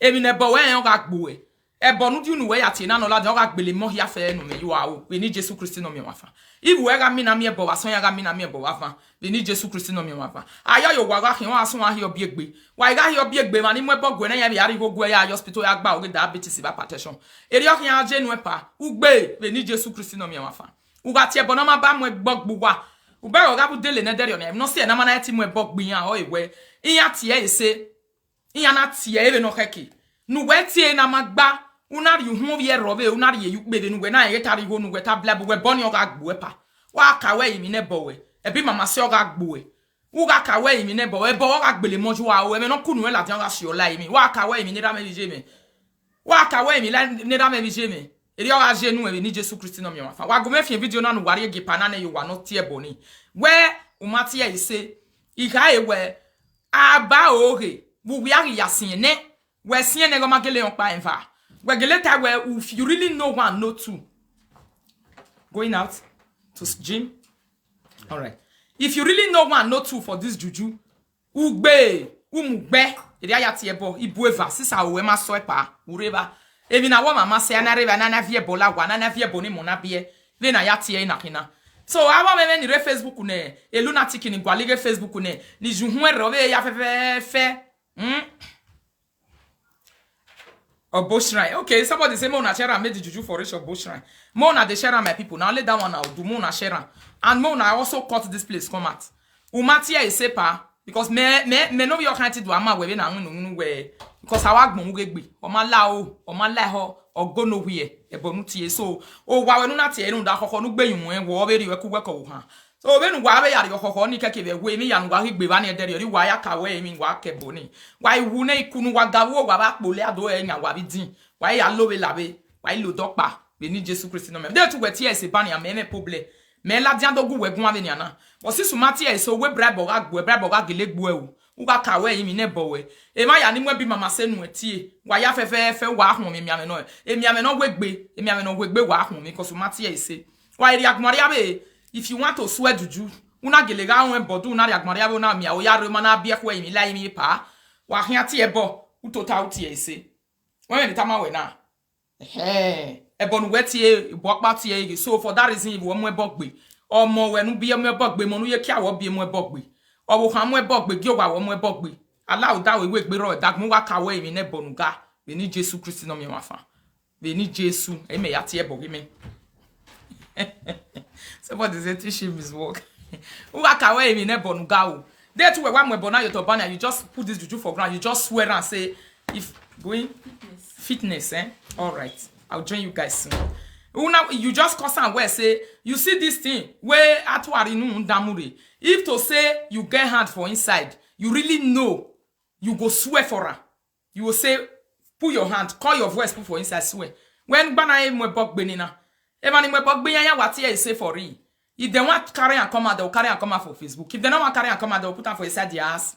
Emwi ne ẹbọ ruẹ rẹn ọ gha gbe uẹ. Ẹbọ ne u di unu wẹ ya tie na nọ ladian, ọ gha gbele emọ hia fẹ ne u mwẹ ye ua ro, vbe eni Jesu Kristi ne ọ miẹn ọmwa fan. Ivbi uwẹ gha mina miẹn ẹbọ vbe asọn, iran gha mina miẹn ẹbọ vbe avan, vbe eni Jesu Kristi ne ọ miẹn ọmwa fan. A ya ye owa gha khian, ọ gha sẹ uwa hiẹ ọbiegbe. Wa i gha hiẹ ọbiegbe, emwa ni mu ẹbọ gu ẹre na, iran vbe ya rhie igho gu ẹre ya ye hospital ya gba oghe diabetes vbe hypertension. Erriọ khian je nuẹn pa, u gbe vbe eni Jesu Kristi ne ọ miẹn ọmwa fan. U gha tie ẹbọ ne ọ ma ba mu ẹbọ gbe uwa. U bẹghe ọ gha vbe udele ne ẹdẹrriọ nian, emwi ne ọ si ẹre ne a ma na ti mu ẹbọ gbe iran, ọre wẹ, iran tie ẹre ẹse, iran na tie ẹre vbene ọ khẹke. Ne uwẹ tie ẹre ne a ma gba, u na rhie uhunmwu ovbi ẹre rrọọ vbe, u na rhie ye ukpe vbe ne uwẹ na rẹn ghe ta rhie igho ne uwẹ ta bribe, uwẹ ẹbọ ni ọ gha gbe uẹ pa. Wa ka wẹ emwi ne ẹbọ ruẹ, ẹbọ mama sẹ ọ gha gbe uẹ. U gha ka wẹ emwi ne ẹbọ ruẹ, ẹbọ ruẹ ọ gha gbele emọ ye ua ro, ẹmwẹ ne ọ ku nuẹn ladian ọ gha si ọla emwi. Wa ka wẹ emwi ne erha mwẹ vbe iye mwẹ. Wa ka wẹ emwi la ne erha mwẹ vbe iye mwẹ. Erriọ ọ gha ye nuẹn vbe eni Jesu Kristi ne ọ miẹn ọmwa fan. Wa gu mwẹ fian video na ne uwa rhie gie epa na ne ye owa ne ọ tie ẹbọ ni. Wẹ u ma tie ẹre ẹse, I khare wẹ, a ba ro ghe, vbe uwẹ a ghi ya siẹn nẹ, wẹ siẹn nẹ, ọ ma gele rẹn ọkpa rẹn eva. Wẹ gele ta wẹ, if you really know one, know two. Going out to s-, gym. All right. If you really know one, know two for this juju, u gbe, u mu gbe, erriọ a ya tie ẹbọ, ibueva, sisa owẹ ma sọ ẹpa, u rre evba. Emwi ne a wẹ ọmwa ma sẹ, a na rre evba, a na viẹ ẹbọ la owa, a na viẹ ẹbọ ne emọ na biẹ, vbene a ya tie ẹre na khin na. So, avbe ọmọ mwẹ ni rre Facebook nẹ, e lunatic ni gualọ ighe Facebook nẹ, ni ye uhunmwu ẹre rrọọ vbe ya fẹfẹfẹ. Hmm? Obo Shrine. Okay, somebody say, "Mo na share am, make the juju for reach Obo Shrine." Mo na dey share am, my people. Now let that one out. Do mo na share am. And mo na also cut this place come out. U ma tie ẹre ẹse pa. Because me, me, me no be your kind to do ama we na win no win we. Because a wa gbọn ughe gbe. Ọ ma la o, ọ ma la ehọ, ọ go nowhere. Ẹbọ ne u tie. So, owa wẹ ne u na tie ẹre, ne u da khọkhọ ne u gbe yunmwu ẹn, wẹ ọ vbe rhie uwẹ ku uwẹ ke ọvbokhan. So, vbene uwa vbe ya rhie ọkhọkhọ ni kẹkẹ vbe ẹwe emwi ya ne uwa ghi gbe evba ni ẹdẹrriọ, erriọ uwa ya ka wẹ emwi, wa ke ẹbọ ni. Wa i wu ne iku ne uwa ga vbe uwa vbe akpolo, a do ẹre yan uwa vbe idin. Wa i ya lo vbe la vbe, wa i lo odọ ọkpa, vbe eni Jesu Kristi ne ọ miẹn. De tu wẹ tie ẹre ẹse ba nian, mẹ mwẹ problem. Mẹ ladian do gu wẹ guan vbenian na. But since u ma tie ẹre ẹse, wẹ bribe ọ gha gbe uẹ, bribe ọ gha gele gbe uẹ o. U gha ka wẹ emwi ne ẹbọ ruẹ. Emwa ya ni mu ẹbọ mama sẹ nuẹn tie. Wa ya fẹfẹfẹ, wa huọnmwi emianmwẹ nọ. Emianmwẹ ne ọ wegbe, emianmwẹ ne ọ wegbe wa huọnmwi, because u ma tie ẹre ẹse. Wa rhie agbọn arriavbe, if you want to swear juju, u na gele gha ruẹn bọdọ, u na rhie agbọn arriavbe, u na miẹn aro ya rre, ma na biẹ khuẹ emwi la emwi epa. Wa khian tie ẹbọ, u tota u tie ẹre ẹse. Wẹ mwẹ ne I tama wẹ na. Ẹhẹn. Ẹbọ ne uwẹ tie, ẹbọ ọkpa tie ghe. So for that reason, if uwẹ mu ẹbọ gbe, Ọmọ ruẹ ne u biẹ mu ẹbọ gbe, emọ ne u ye kie a wẹ ọ biẹ mu ẹbọ gbe. Ọvbokhan mu ẹbọ gbe, gie owa wẹ ọ mu ẹbọ gbe. Alauda wẹ iwegbe rrọọ dagbọn, u gha ka wẹ emwi ne ẹbọ ne u ga vbe eni Jesu Kristi ne ọ miẹn ọmwa fan. Vbe eni Jesu, imẹ ya tie ẹbọ ghe mẹ. Somebody say, "Teach him his work." U gha ka wẹ emwi ne ẹbọ ne u ga o. Deghẹ te uwẹ wa mu ẹbọ na ye otọ banna, you just put this juju for ground, you just swear and say, if going fitness, eh? All right, I'll join you guys soon. Una, you just cause am well, say, you see this thing, where atuari nu damu re. If to say you get hand for inside, you really know, you go swear for am. You will say, put your hand, call your voice, put for inside, swear. When gbana e mu ẹbọ gbe ni na, emwa ni mu ẹbọ gbe iran, iran wa tie ẹre say for real. If they want carry am come out, they will carry am come out for Facebook. If they don't want carry am come out, they will put am for inside their house.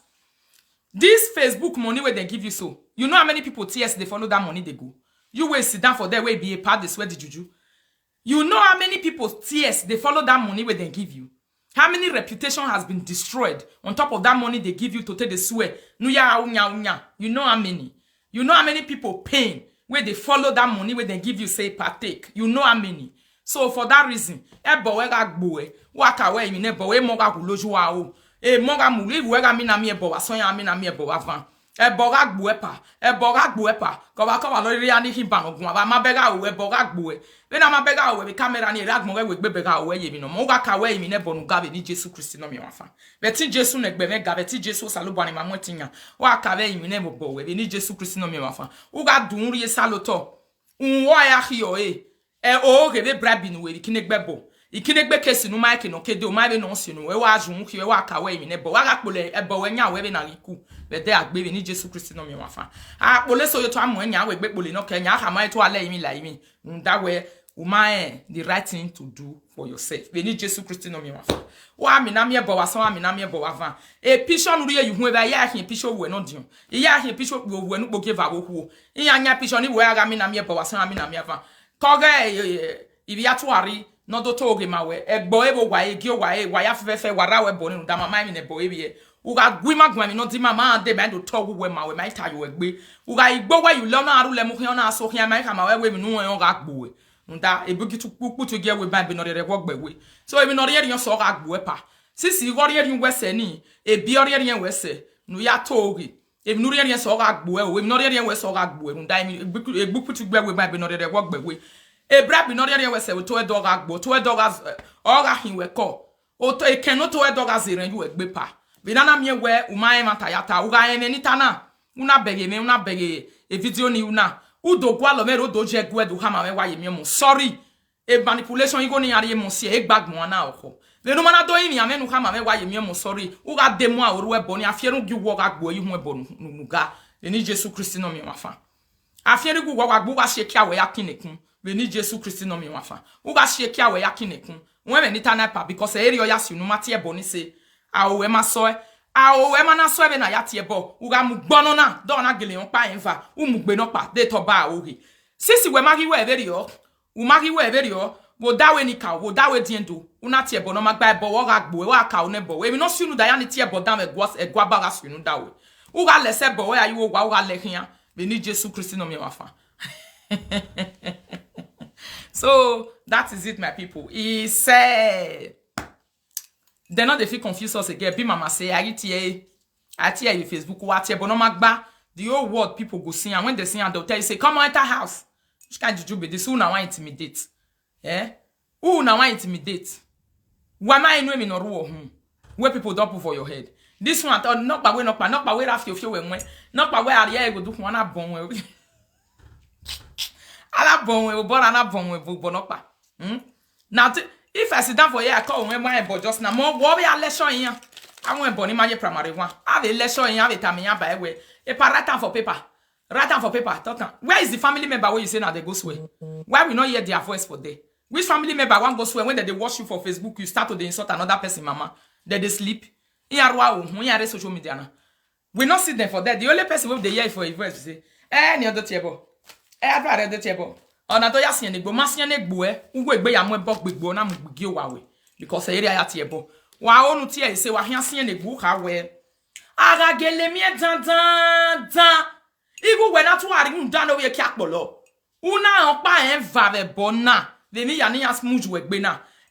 This Facebook money where they give you so, you know how many people tears they follow that money they go? You will sit down for there, where be a part they swear the juju. You know how many people tears they follow that money where they give you? How many reputation has been destroyed on top of that money they give you to take the swear? Nu ya unya unya. You know how many? You know how many people pain where they follow that money where they give you say partake? You know how many? So for that reason, ẹbọ wẹ gha gbo ẹ, wa ka wẹ emwi ne ẹbọ wẹ, emọ gha wu lójú wa o. Emọ gha mu, if wẹ gha mina miẹn ẹbọ vbe asọn, ya mina miẹn ẹbọ vbe avan. Ẹbọ gha gbo ẹ pa, ẹbọ gha gbo ẹ pa. Kọvbakọvba lọ rhie a ni khin ban ọguan, vbe a ma bẹghe aro wẹ, ẹbọ gha gbo ẹ. Vbene a ma bẹghe aro wẹ vbe camera ni, erha agbọn ghẹ wẹ egbe bẹghe aro wẹ ye emwi nọ ma. U gha ka wẹ emwi ne ẹbọ ne u ga vbe eni Jesu Kristi ne ọ miẹn ọmwa fan. Vbe ẹtin Jesu ne ẹgbẹe mwẹ ga, vbe ẹtin Jesu Osanobua ne ima mu ẹtin yan. U gha ka vbe emwi ne ẹbọ wẹ vbe eni Jesu Kristi ne ọ miẹn ọmwa fan. U gha dunmwu rhie Osanobua. Uhunmwu ọre a khiọ ẹre. Ẹ, o ghe vbe bribe ne uwẹ vbe ikinnegbe ẹbọ. Ikinnegbe case ne u ma rẹn eke ne ọ ke dee, u ma rẹn vbene ọ si unu, ẹ wa zun khian, ẹ wa ka wẹ emwi ne ẹbọ. Wa gha kpolo ẹbọ wẹ yan wẹ vbene a ghi ku vbe ẹdẹ a gbe vbe eni Jesu Kristi ne ọ miẹn ọmwa fan. A kpolo eso ye otọ a mu ẹn yan, wẹ egbe kpolo nọ kẹ yan, a khama ẹn to a lẹ emwi la emwi. Rhunmwuda wẹ, u ma rẹn the right thing to do for yourself. Vbe eni Jesu Kristi ne ọ miẹn ọmwa fan. Wa mina miẹn ẹbọ vbe asọn, wa mina miẹn ẹbọ vbe avan. E picture ne u rhie ye uhunmwu evba, I ya khian e picture oruẹ ne ọ diọn. I ya khian e picture oruẹ ne ukpogieva vbe okhuo. Iran yan e picture ni wẹ a gha mina miẹn ẹbọ vbe asọn, a mina miẹn avan. Ke ọ ghẹ, eh, eh, ivbi atuari ne ọ do to ghe ma wẹ, ẹgbọ ẹre vbe owa ẹre, gie owa ẹre, wa ya fẹfẹfẹ, wa rra wẹ ẹbọ ni rhunmwuda ma ma emwi ne ẹbọ ẹre vbiẹ. U gha gu ima guan emwi ne ọ di ima, ma dee, ma do tọ uwu wẹ ma wẹ, ma i ta ye uwẹ gbe. U gha igbo wẹ ye ulẹ, ọ na rre ulẹ mu khian, ọ na so khian, ma i khama wẹ, wẹ emwi ne u rẹn ọ gha gbe uwẹ. Rhunmwuda, ebu gi tu kpu-, kputu gie wẹ ban ebe ne ọ rhirhi ẹghẹ ọgbẹe we. So, emwi ne ọ rhiẹnrhiẹn sẹ ọ gha gbe uwẹ pa. Sisi igho ọ rhiẹnrhiẹn wẹ sẹ ni, ebi ọ rhiẹnrhiẹn wẹ sẹ, ne u ya to ghe. Emwi ne u rhiẹnrhiẹn sẹ ọ gha gbe uwẹ o, emwi ne ọ rhiẹnrhiẹn wẹ sẹ ọ gha gbe uwẹ, rhunmwuda emwi egbe-, egbukputu gbe wẹ ban ebe ne ọ rhirhi ẹghẹ ọgbẹe we. Ebrabi ne ọ rhiẹnrhiẹn wẹ sẹ, otọ ẹdẹ ọ gha gbe, otọ ẹdẹ ọ gha z-, ọ gha khin wẹ kọ. Otọ, ekẹn ne otọ ẹdẹ ọ gha zẹ erhẹn ye uwẹ gbe pa. Vbe na na miẹn wẹ, u ma rẹn ẹmwata ya ta, u gha rẹn ẹmwẹ ne I ta na, u na bẹghe mwẹ, u na bẹghe e video ni, u na, u do gualọ mwẹ rre, u do ye ẹguẹ do khama mwẹ wa ye miẹn ọmọ. Sorry. E manipulation igho ne iran rhie emọ si, e gba agbọn na ọkhọ. Vbene u ma na do rinmwian mwẹ ne u khama mwẹ wa ye miẹn ọmọ, sorry, u gha de mu aro ru ẹbọ ni, afiẹrhungiẹ uwẹ ọ gha gbe uẹ ye uhunmwu ẹbọ ne u ga. Vbe eni Jesu Kristi ne ọ miẹn ọmwa fan. Afiẹrhungiẹ uwẹ ọ gha gbe, u gha si ẹkia wẹ ya kin nekun. Vbe eni Jesu Kristi ne ọ miẹn ọmwa fan. U gha si ẹkia wẹ ya kin nekun. Wẹ ẹmwẹ ne I ta na pa, because ẹ i re ọ ya si unu ma tie ẹbọ ni sẹ. Aro ruẹ ma sọe. Aro ruẹ ma na sọe vbene a ya tie ẹbọ. U gha mu gbe ọnọ na, dọ na gele rẹn ọkpa rẹn eva. U mu gbe nọkpa, de tọ ba aro ghe. Sisi wẹ ma ghi wẹ vberriọ. U ma ghi wẹ vberriọ, vbe odaro enikaro, vbe odaro ediẹn do, u na tie ẹbọ ne ọ ma gba ẹbọ, wẹ ọ gha gbe uẹ, wa ka unu ẹbọ. Emwi ne ọ si unu da ya ni tie ẹbọ danmwẹ ẹguae, ẹguae ba gha si unu da uẹ. U gha lẹ sẹ ẹbọ, wẹ ya ye uwu owa, u gha lẹ khian, vbe eni Jesu Kristi ne ọ miẹn ọmwa fan. So, that is it, my people. He said, they no dey fit confuse us again. Be mama say, I get here. I tell you Facebook, what here, but no matter, the whole world people go see, and when they see, and they'll tell you, say, "Come on, enter house." Which kind of juju be this? Who na wan intimidate? Eh? Who na wan intimidate? Why am I know me no rule? Hmm. Where people don't put for your head. This one, I thought, nọkpa wẹ, nọkpa, nọkpa wẹ ra fiofio wẹ nwe. Nọkpa wẹ a rhie ẹre go do khun, a na bọ wẹ. A na bọ wẹ, obọ ra na bọ wẹ, obọ nọkpa. Hmm? Now, th-, if I sit down for here, I call one my boy just now. Mo, wo be a lecture here. I want boy in my primary one. I have a lecture here, I have a time here by way. A pa write am for paper. Write am for paper. Talk am. Where is the family member where you say now they go swear? Why we not hear their voice for there? Which family member wan go swear when they, they watch you for Facebook, you start to dey insult another person, mama? They, they sleep. In Arua, oh, in Are social media now. We not see them for that. The only person who they hear for a voice say, "Eh, ni odo tiebo. Eh, abra odo tiebo." Ona do ya sien egbo, ma sien egbo, eh. Uwe egbe ya mu ebo gbegbo na mu gbigi owa we. Because area ya tiebo. Wa onu tie say wa hian sien egbo kha we. Aga gele mi dan dan dan. Igu we na tu ari un dan no we ki akpolo. Una ọkpa eva vbe ẹbọ na, vbe emwi ya ne iran smooth wẹ gbe na.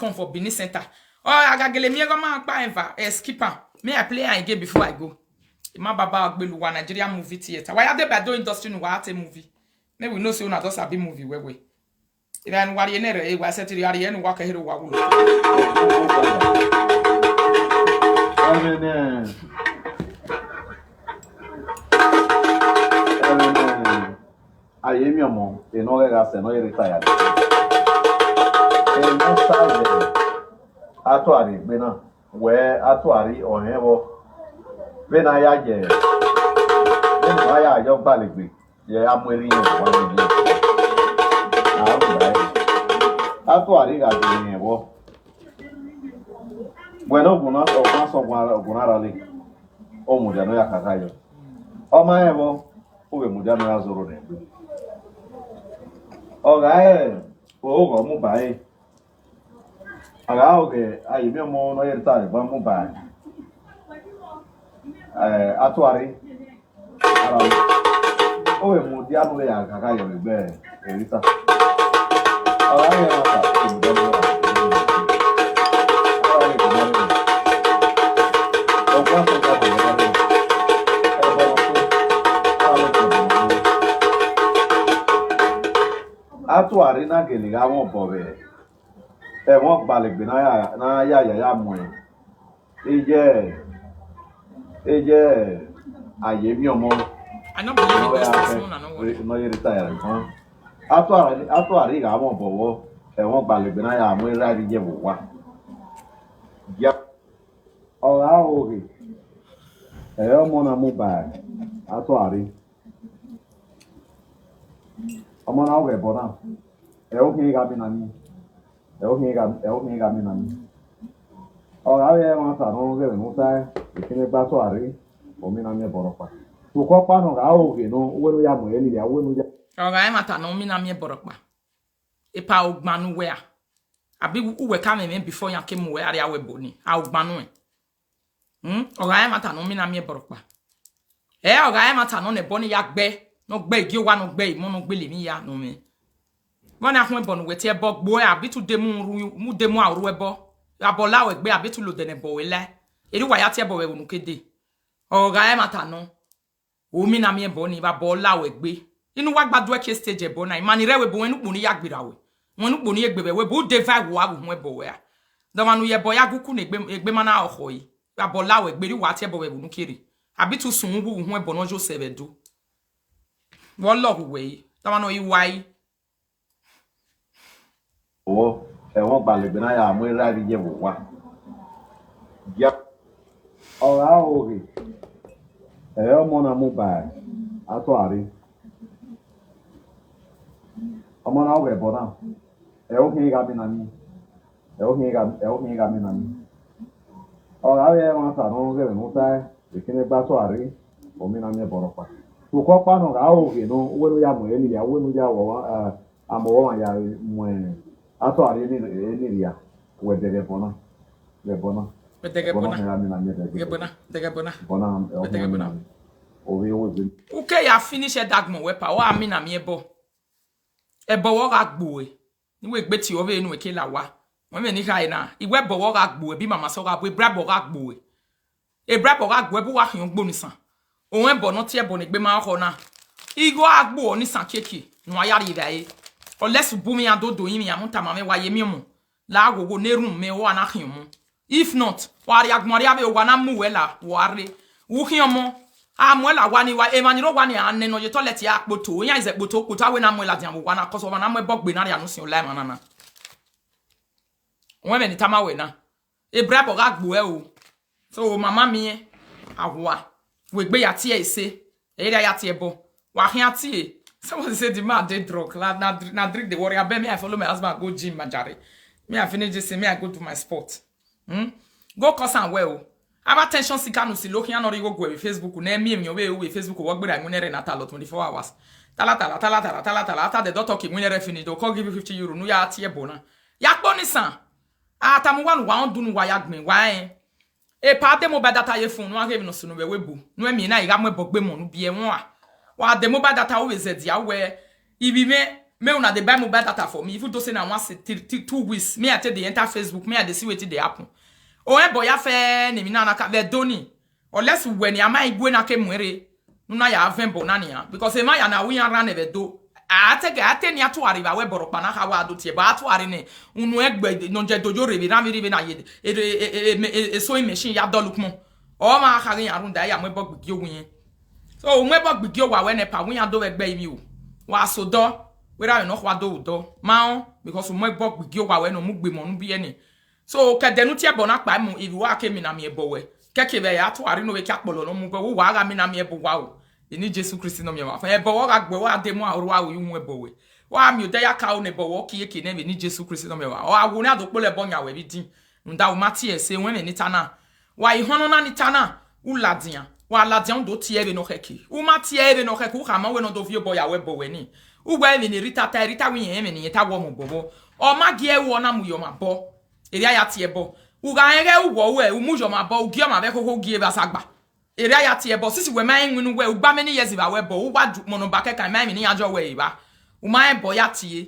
come for Benin Center. Ọ a gha gele miẹn ghe ọ ma kpa eva, eh, skip am. Me I play am again before I go. I ma baba gbele uwa Nigeria movie theatre. Wa ya deba do industry ne uwa te movie. Make we know say una don sabi movie well well. Iran wa rie nẹrẹ, e wa sẹtin ria rie ne uwa kẹhẹre uwa wulo. Eminem. Eminem. Ayemiọmọ, enọ ghẹ gha sẹ, nọ ye retire. Enọ sa ye, Atuari egbe na, wẹ Atuari ọhẹn vbọ. Vbene a ya ye, vbene a ya yọ gbalegbe, ye a mu erha iran vbe uwa ni. A ru ra ẹre. Atuari gha gie irẹn vbọ. Wẹ ne ọguan na, ọguan sẹ ọguan, ọguan na rale, ọ mudia ne ọ ya kakha yọ. Ọ ma rẹn vbọ, u vbe mudia ne ọ ya zọrọ nẹ egbe. Ọ gha re oghọ mu ba ẹre. A gha ho ghe Ayemiọmọ ne ọ ye retire egbe mu ba, eh, Atuari. Ara, ọ vbe mudia ne u vbe ya kakha yọ vbe egbe Erita. Ọ gha re emwa ta, ọ vbe mudia ne u vbe ya. Ara, ọ vbe mudia ne u vbe ya. Ọgua sọga vbe ya. Ẹbọ ọkọ. Ara, ọ vbe mudia ne u vbe ya. Atuari na gele gha mwẹ obọ vbe ẹmwẹ ọgbalegbe ne a ya, ne a ya ya ya muẹn. Iye, iye, Ayemiọmọ. I no believe in those things, no, no, no. Ne ọ ye retire fan. Atuari, Atuari gha mwẹ obọ vbọ, ẹmwẹ ọgbalegbe ne a ya muẹn erha rre iye vbe owa. Ya. Ọ gha ho ghe, ẹ i re ọmọ na mu ba Atuari. Ọmọ na ghẹ ẹbọ na, ẹ i re okhian gha mina miẹn, ẹ i re okhian gha, ẹ i re okhian gha mina miẹn. Ọ gha re ẹmwata ne ọ ghẹ vbe ne u tae, ekene gba Atuari, ọ mina miẹn ẹbọ rhọkpa. Sokpan ọkpa nọ gha ho ghe nọ, uwẹ ne u ya mu ẹre lele, uwẹ ne u ya. Ọ gha re ẹmwata ne ọ mina miẹn ẹbọ rhọkpa. Epa ogban ne uwẹ a. Abi uwẹ ka mwẹ mwẹ before iran ke mu uwẹ arria wẹ ẹbọ ni. A ogban nuẹn. Hmm? Ọ gha re ẹmwata ne ọ mina miẹn ẹbọ rhọkpa. Ẹ, ọ gha re ẹmwata nọ ne ẹbọ ni ya gbe, ne ọ gbe gie owa, ne ọ gbe imọ, ne ọ gbele emwi ya ne ọ mwẹ. Vbọ ne a khuẹn ẹbọ ne uwẹ tie ẹbọ gbe uẹ, abi te u de mu ru, mu de mu aro ru ẹbọ. Vbe abọ la ruẹ gbe, abi te u lo odẹ ne ẹbọ ruẹ lae. Erha uwa ya tie ẹbọ vbe ẹvbo ne u ke dee. Ọ gha re ẹmwata nọ. U mina miẹn ẹbọ ni vbe abọ la ruẹ gbe. Inu wa gba duẹ ke stage ẹbọ na, ima ni rre ẹvbo ebo, wẹ ne ukpo ni ya gberra ruẹ. Wẹ ne ukpo ni egbe vbe ẹvbo ebo, u de va ẹvbo, a vbe uhun ẹbọ ruẹ a. Dọmwa ne u ye ẹbọ ya gu ku ne egbe, egbe ma na ọkhọ ẹre. Vbe abọ la ruẹ gbe, erha uwa tie ẹbọ vbe ẹvbo ne u ke rre. Abi te u sun uwu vbe uhun ẹbọ ne ọ yo sẹ vbe Ẹdo. Vbe ọ lọghọ uwẹ re, dọmwa ne ọ re uwa re. Ọ, ẹmwẹ ọgbalegbe na ya mu erha rre iye vbe owa. Ya. Ọ gha ho ghe, ẹ i re ọmọ na mu ba Atuari. Ọmọ na ghẹ ẹbọ na, ẹ i re okhian gha mina miẹn, ẹ i re okhian gha, ẹ i re okhian gha mina miẹn. Ọ gha re ẹmwata ne ọ ghẹ vbe ne u tae, ekene gba Atuari, ọ mina miẹn ẹbọ rhọkpa. Sokpan ọkpa nọ gha ho ghe nọ, uwẹ ne u ya mu ẹre lele, uwẹ ne u ya wọ, eh, amọ ọmwa ya mu Atuari ni, ni rria, wẹ dẹghe ẹbọ na, dẹghe ẹbọ na. Wẹ dẹghe ẹbọ na. Ẹbọ na, mina miẹn dẹghe ẹbọ na, dẹghe ẹbọ na. Ẹbọ na, wẹ dẹghe ẹbọ na. Ovbi wẹ egbe. U ke ya finish ẹdagbọn wẹ pa, ọ a mina miẹn ẹbọ. Ẹbọ wẹ ọ gha gbe uẹ. Ne uwẹ gbe tie ọvbehe ne uwẹ ke la owa. Wẹ mwẹ ne I kha ẹre na, I wẹ ẹbọ wẹ ọ gha gbe uẹ, bi mama sẹ ọ gha bu, e bribe ọ gha gbe uẹ. E bribe ọ gha gbe uẹ, bu uwa khian ugbo ne isan. Owẹn ẹbọ ne ọ tie ẹbọ ne egbe ma ọkhọ na. Igho a gbe uẹ ne isan kiekie, ne uwa ya rrie evbare. Unless u bu mwẹ iran do do rinmwian, mu tama mwẹ wa ye miẹn ọmọ. La ghogho ne erhunmwu mwẹ, uwa na khian ọmọ. If not, wa rrie agbọn rria vbe owa na mu uwẹ la, wa rre. U khian ọmọ, a mu ẹre la owa ni, wa, emwa ni rre owa ni, a nẹ ne ọ ye toilet a kpoto, iran zẹ kpoto, kpoto, a wẹ na mu ẹre ladian vbe owa na, cos ọmwa na mu ẹbọ gbe na rria ne u sin ola emwa na na. Wẹ mwẹ ne I tama wẹ na. E bribe ọ gha gbe uẹ o. So, mama miẹn, a hua. Wẹ egbe ya tie ẹse. Ẹ i ra ya tie ẹbọ. Wa khian tie. Someone say the man dey drunk. Na, na, na drink dey worry. Abeg, me I follow my husband go gym, majare. Me I finish this thing, me I go do my sport. Hmm? Go cause am well o. Aba attention seeker ne u si lo khian ne ọ rhie igho guẹ vbe Facebook, ne ẹ miẹn emwi ne ọ vbe ru vbe Facebook, vbe ọ gberra iwinna ẹre na ta lọ twenty-four hours. Talatala, talatala, talatala. After the doctor ke winna rẹ finish, do call give you fifty euro, ne u ya tie ẹbọ na. Ya kpo ni san. A tama uwa ne uwa rọndu ne uwa ya gbẹn, wa rẹn. Epa de mobile data ye phone, ne u gha ghe emwi ne ọ sunu vbe ẹvbo ebo. Ne u miẹn na, I gha mu ẹbọ gbe emọ ne u biẹ ẹmwẹ uwa. Wa de mobile data, u vbe zẹdia wẹ, ivbi mwẹ, mẹ una dey buy mobile data for me. Even though say na once in three, three, two weeks, me I take dey enter Facebook, me I dey see wetin dey happen. Ọ rẹn ẹbọ ya fẹ ne emwi na na ka vbe Ẹdo ni. Unless uwẹ ne a ma igue na ke mu ẹre, ne u na ya vẹn ẹbọ na nian. Because emwa ya na ru iran rran vbe Ẹdo. A te, a te ne a tuare vbe ẹbọ rhọkpa na kha wa do tie ẹbọ, a tuare nẹ, unu ẹgbẹ ne ọ jẹ do yo rre vbe erhan vbe rre vbe na ye, e, e, e, e, e, e, sewing machine ya dọlọ ukpọn. Ọ ma kha ghe iran rhunmwuda, ya mu ẹbọ gbe igie owa irẹn. So, u mu ẹbọ gbe igie owa wẹ nẹ, epa wẹ iran do vbe ẹgbẹ ivbi o. Wa sẹ odọ, wẹ erha vbe ne ọ khua do vbe odọ. Ma rẹn, because u mu ẹbọ gbe igie owa wẹ ne ọ mu gbe emọ ne u biẹ nẹ. So, ke ẹdẹ ne u tie ẹbọ na kpa mu, ivbi uwa ke mina miẹn ẹbọ wẹ. Kẹkẹ vbe a tuare ne ovbi ẹki akpọlọ ne ọ mu gbe, uwa gha mina miẹn ẹbọ uwa o. Eni Jesu Kristi ne ọ miẹn ọmwa fan. Ẹbọ wọ gha gbe, wa de mu aro aro yu mu ẹbọ wẹ. Wa miẹn odẹ ya ka ro ne ẹbọ wọ kie eke nẹ vbe eni Jesu Kristi ne ọ miẹn ọmwa. Ọ gha wu ne a do kpolo ẹbọ yan wẹ vbe idin. Rhunmwuda u ma tie ẹse, wẹ ẹmwẹ ne I ta na. Wa ihọnọ na ni ta na, u ladian. Wa ladian, u do tie ẹre vbene ọ khẹke. U ma tie ẹre vbene ọ khẹke, u khama wẹ ne ọ do viọ obọ ya wẹ ẹbọ wẹ ni. U wẹ ẹmwẹ ne Rita ta, Rita wẹ irẹn ẹmwẹ ne irẹn ta wẹ ọmọ bọbọ. Ọ ma gie ẹre, ọ na mu yọ ọmwa obọ. Erriọ a ya tie ẹbọ. U gha rẹn ighẹ u wẹ uwẹ, u mu yọ ọmwa obọ, u gie ọmwa vbe ẹkhokho, u gie vbe asagba. Erriọ a ya tie ẹbọ, since wẹ ma rẹn iwinna uwẹ, u gba mẹ ne iyẹzi vbe a wẹ ẹbọ, u wa ju ukpọn ne ọ ba kẹkan, ma rẹn emwi ne iran jọ wẹ evba. U ma rẹn ẹbọ ya tie.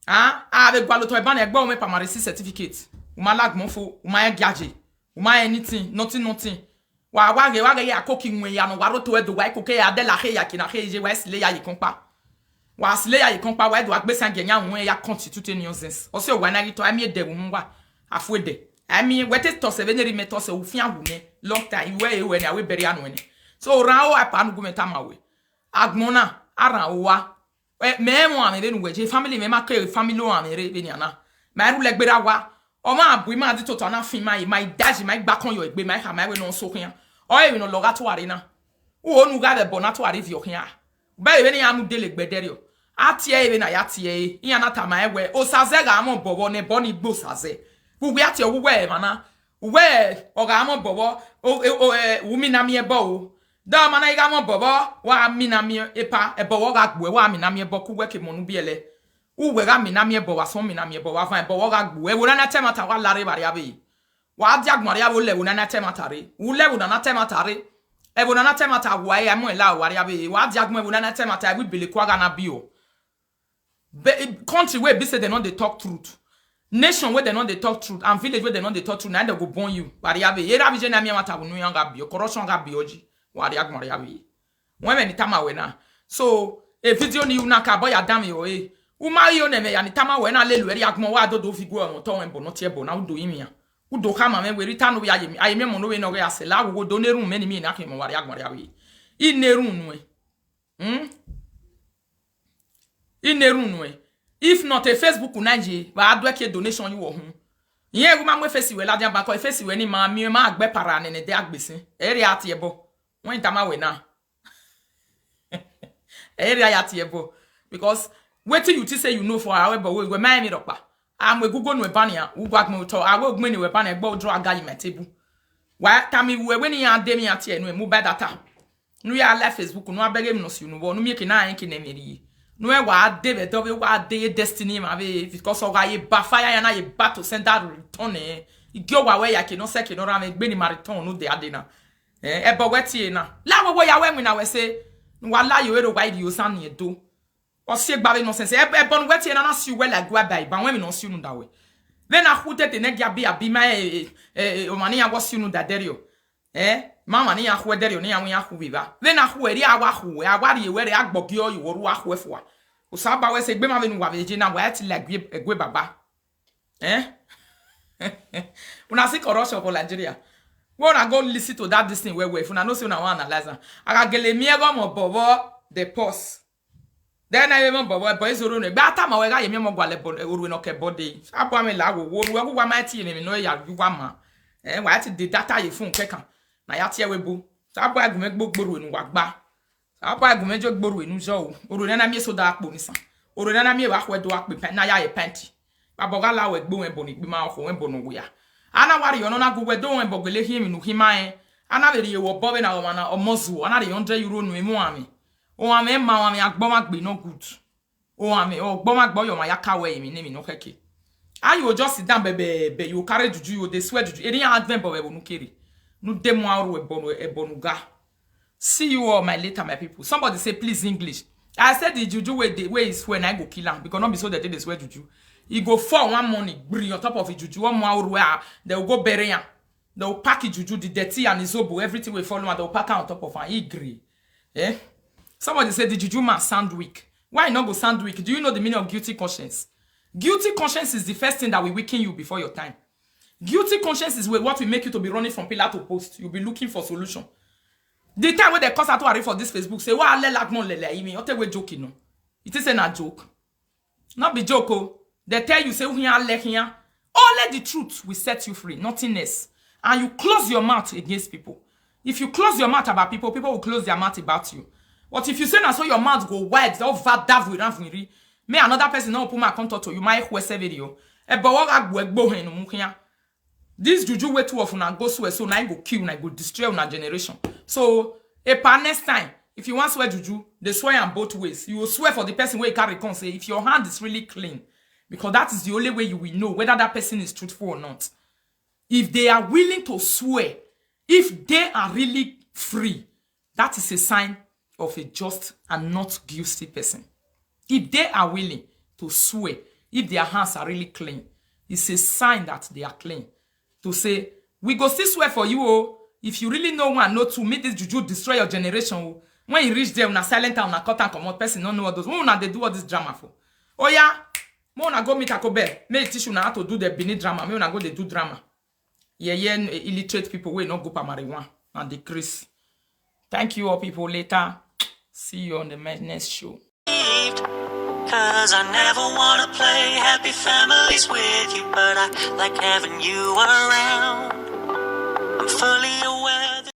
A, a vbe gualọ otọ eban ẹgbẹ, u mwẹ primary six certificate. U ma la agbọn fo, u ma rẹn giaje, u ma rẹn anything, nothing, nothing. Wa, wa ghe, wa ghe ya koki wọn ya nọ, wa rre otọ Ẹdo, wa i koke ya dẹla khe ya kina khe ye, wa i silo ya ye kọnkpa. Wa silo ya ye kọnkpa, wa i do gha gbe esan gie yan wọn ya constitute nonsense. Ọ si owa na ghi tọ, a miẹn ẹdẹ vbe unu uwa, a fu ẹdẹ. A miẹn, wẹ te tọsẹ vbene erha mẹ tọsẹ, u fian wu nẹ, long time, i wẹ e wẹ nẹ, a wẹ bẹrriẹ anu ẹnẹ. So, rhan aro, epa ne u gu mwẹ tama wẹ. Agbọn na, a rhan aro wa. Ẹ, mẹ rẹn emọ amwẹ vbene uwẹ ye, family mwẹ ma kere family oranmwẹ rre vbenian na. Ma i rhulẹ gberra owa. Ọmwa bu ima di tota na fin ima, ima i daji, ima i gba akọn yọ egbe, ima i khama ẹre wẹ ne ọ so khian. Ọ re emwi ne ọ lọ gha tuare na. U ho ne u gha vbe ẹbọ na tuare viọ khian. Bẹghe vbene iran mu dele gbe ẹdẹrriọ. A tie ẹre vbene a ya tie ẹre, iran na tama ẹn wẹ, Osazẹ gha mwẹ obọ vbọ ne ẹbọ ni gbe Osazẹ. Vbe uwẹ a tie ọghe uwẹ emwa na. Uwẹ ọ gha mwẹ obọ vbọ, o, o, o, ẹ, u mina miẹn ẹbọ o. De ọmwa na i gha mwẹ obọ vbọ, wa mina miẹn epa, ẹbọ wọ gha gbuẹ, wa mina miẹn ẹbọ ke uwẹ ke emọ ne u biẹlẹ. Uwẹ gha mina miẹn ẹbọ, wa sọn mina miẹn ẹbọ, wa van ẹbọ wọ gha gbuẹ. Ẹvbo na na ta ẹmwata, wa la rre vbe arriavbe. Wa dia agbọn arriavbe, u lẹ ẹvbo na na ta ẹmwata rre. U lẹ ẹvbo na na ta ẹmwata rre. Ẹvbo na na ta ẹmwata, wa ya mu ẹn la vbe arriavbe. Wa dia agbọn ẹvbo na na ta ẹmwata, ẹvbo Ibeleku a gha na biẹ. Be, country wey be say dem no dey talk truth. Nation wey dem no dey talk truth and village wey dem no dey talk truth, na dem go born you. Wa arriavbe. Erha vbe iye na miẹn ẹmwata vbe unu iran gha biẹ, corruption gha biẹ ọji. Wa rrie agbọn arriavbe. Wẹ ẹmwẹ ne I tama wẹ na. So, e video ni u na ka bọ ya danmwehọ ẹre. U ma rhie ne ẹmwẹ ya ne I tama wẹ na lele uẹ rrie agbọn, wa dodo vigue ọmọ otọ mwẹ ẹbọ ne ọ tie ẹbọ na, u do rinmwian. U do khama mwẹ wẹ Rita ne ovbi aye, aye mwẹ ọmọ ne ovbi ne ọ ghe a sẹ la, wo do ne erhunmwu mẹ ne I miẹn na khian ọmọ, wa rrie agbọn arriavbe. I na erhunmwu nuẹn. Hmm? I na erhunmwu nuẹn. If not, e Facebook na ye, wa do ẹki donation ye uwẹ uhunmwu. Irẹn gu ma mu efesi wẹ ladian ba, kọ efesi wẹ ni ma miẹn, ma gbe para nene ẹdẹ agbesen. Ẹ i rhie a tie ẹbọ. Wẹ I tama wẹ na. Ẹ i rhie a ya tie ẹbọ. Because wetin you think say you know for our ẹbọ, wẹ, wẹ ma rẹn emwi rhọkpa. A mu egugu nuẹn ba nian, u gua gbẹn otọ, a wẹ ugbẹn ni wẹ ba nian, ẹgbẹ odro a ga ye my table. Wa tama iwẹ wẹ ne iran de emwi iran tie nuẹn, mu ba data. Ne u ya la Facebook, ne u a bẹghe emwi ne ọ si unu vbọ, ne u miẹn eke na rẹn eke ne ẹmwẹ rhie. Ne uwẹ wa de vbe ẹdẹ ọvbe, wa de ye destiny emwa vbe, because ọ gha ye ba fire ya na ye ba to send that return, eh. I gie owa wẹ ya eke ne ọ sẹ eke ne ọ rran mwẹ egbe ne ima return ne u de a de na. Eh, ẹbọ wẹ tie na. La wẹ wẹ ya wẹ winna wẹ sẹ, ne uwa la ye ore, wa i rhie osa ni Ẹdo. Ọ si egbe avbe nonsense. Ẹ, ẹbọ ne uwẹ tie na na si uwẹ la gua ba iba, wẹ emwi ne ọ si unu da wẹ. Vbene a khu tete ne gie abi abi ma, eh, eh, eh, ọmwa ne iran wẹ ọ si unu da dẹrriọ. Eh, ma ọmwa ne iran khu ẹdẹrriọ, ne iran wẹ iran khu vbe evba. Vbene a khu ẹre, a wa khu ẹ, a wa rhie wẹ rre, a gbọgiọ ye uwẹ, ru a khu ẹ fua. Osanobua wẹ sẹ egbe ma vbene uwa vbe ye na, wa ẹ ti la ẹgue, ẹgue baba. Eh? Una see corruption for Nigeria. When una go listen to that this thing well well, if una know say una wan analyze am. A gha gele miẹn ẹghẹ ọmọ bọbọ, the pause. Then na ye mọ bọbọ, ẹbọ i zẹ orhu nuẹn. Gba tama wẹ gha ye miẹn ọmọ gualọ ẹbọ, orhu ne ọ ke ẹbọ dee. Abọ amẹ la wo, wo, wo, wa ma tie emwi ne ọ ya yu wa ma. Eh, wa ti de data ye phone kẹkan. Na ya tie ẹvbo ebo. Osanobua gu mwẹ gbe ogbe orhu ne uwa gba. Osanobua gu mwẹ je gbe orhu ne u zọ o. Orhu ne a na miẹn soda kpo ni san. Orhu ne a na miẹn evba khu Ẹdo a kpe pant, na ya ye pant. Baba ọ gha la wẹ gbe owẹn ẹbọ ni gbe ima, ọkhọ owẹn ẹbọ ne ọ wia. A na wa rhie ọnọ na gu wẹ do owẹn ẹbọ gele khian emwi ne u khian ima rẹn. A na vbe rhie wẹ obọ vbene a ghọmwa na, ọmọ zuọ, a na rhie hundred euro nu emwi uwanmwẹ. Ohanmwẹ ma, ohanmwẹ agbọmwagbe no good. Ohanmwẹ, ọgbọmwagbe ọyọmwa ya ka wẹ emwi ne emwi ne ọ khẹke. A, you just sit down bẹbẹbẹ, you carry juju, you dey swear juju. Eri iran advent bọ vbe ẹvbo ne u kere. Ne u de mu aro ẹbọ, ẹbọ ne u ga. See you all my later, my people. Somebody say, please, English. I said the juju wey dey, wey he swear, na e go kill am, because no be so they dey, dey swear juju. He go fall one morning, gbri on top of the juju, one more hour, they will go bury am. They will pack the juju, the dirty and the zobo, everything will follow am, they will pack am on top of am. He gree. Eh? Somebody say the juju man sound weak. Why e no go sound weak? Do you know the meaning of guilty conscience? Guilty conscience is the first thing that will weaken you before your time. Guilty conscience is what will make you to be running from pillar to post. You'll be looking for solution. The time wey they cause out for this Facebook, say, "Wa lẹ lagbọn lele imi," ọ te wẹ joke, no? It is a joke. No be joke o. They tell you, say, "Uhian lẹ khian." Only the truth will set you free, nothing else. And you close your mouth against people. If you close your mouth about people, people will close their mouth about you. But if you say na so your mouth go wide, that va davu iran viri, may another person no put my contact to you, my whoever you. Ebo wa gha gbe egbe ohẹn ne u mu khian. This juju wey two of una go swear, so na e go kill una, e go destroy una generation. So, epa, next time, if you wan swear juju, dey swear am both ways. You go swear for the person wey carry come, say, if your hand is really clean, because that is the only way you will know whether that person is truthful or not. If they are willing to swear, if they are really free, that is a sign of a just and not guilty person. If they are willing to swear, if their hands are really clean, it's a sign that they are clean. To say, "We go still swear for you o. If you really know one, know two, make this juju destroy your generation o." When e reach there, una silent am, una cut am comot, person no know all those. Who una dey do all this drama for? Oya, make una go meet Akobe, make e teach una how to do the Benin drama, make una go dey do drama. Yeah, yeah, illiterate people wey no go primary one and dey craze. Thank you all, people. Later. See you on the me-, next show. Cause I never wanna play happy families with you, but I like having you around. I'm fully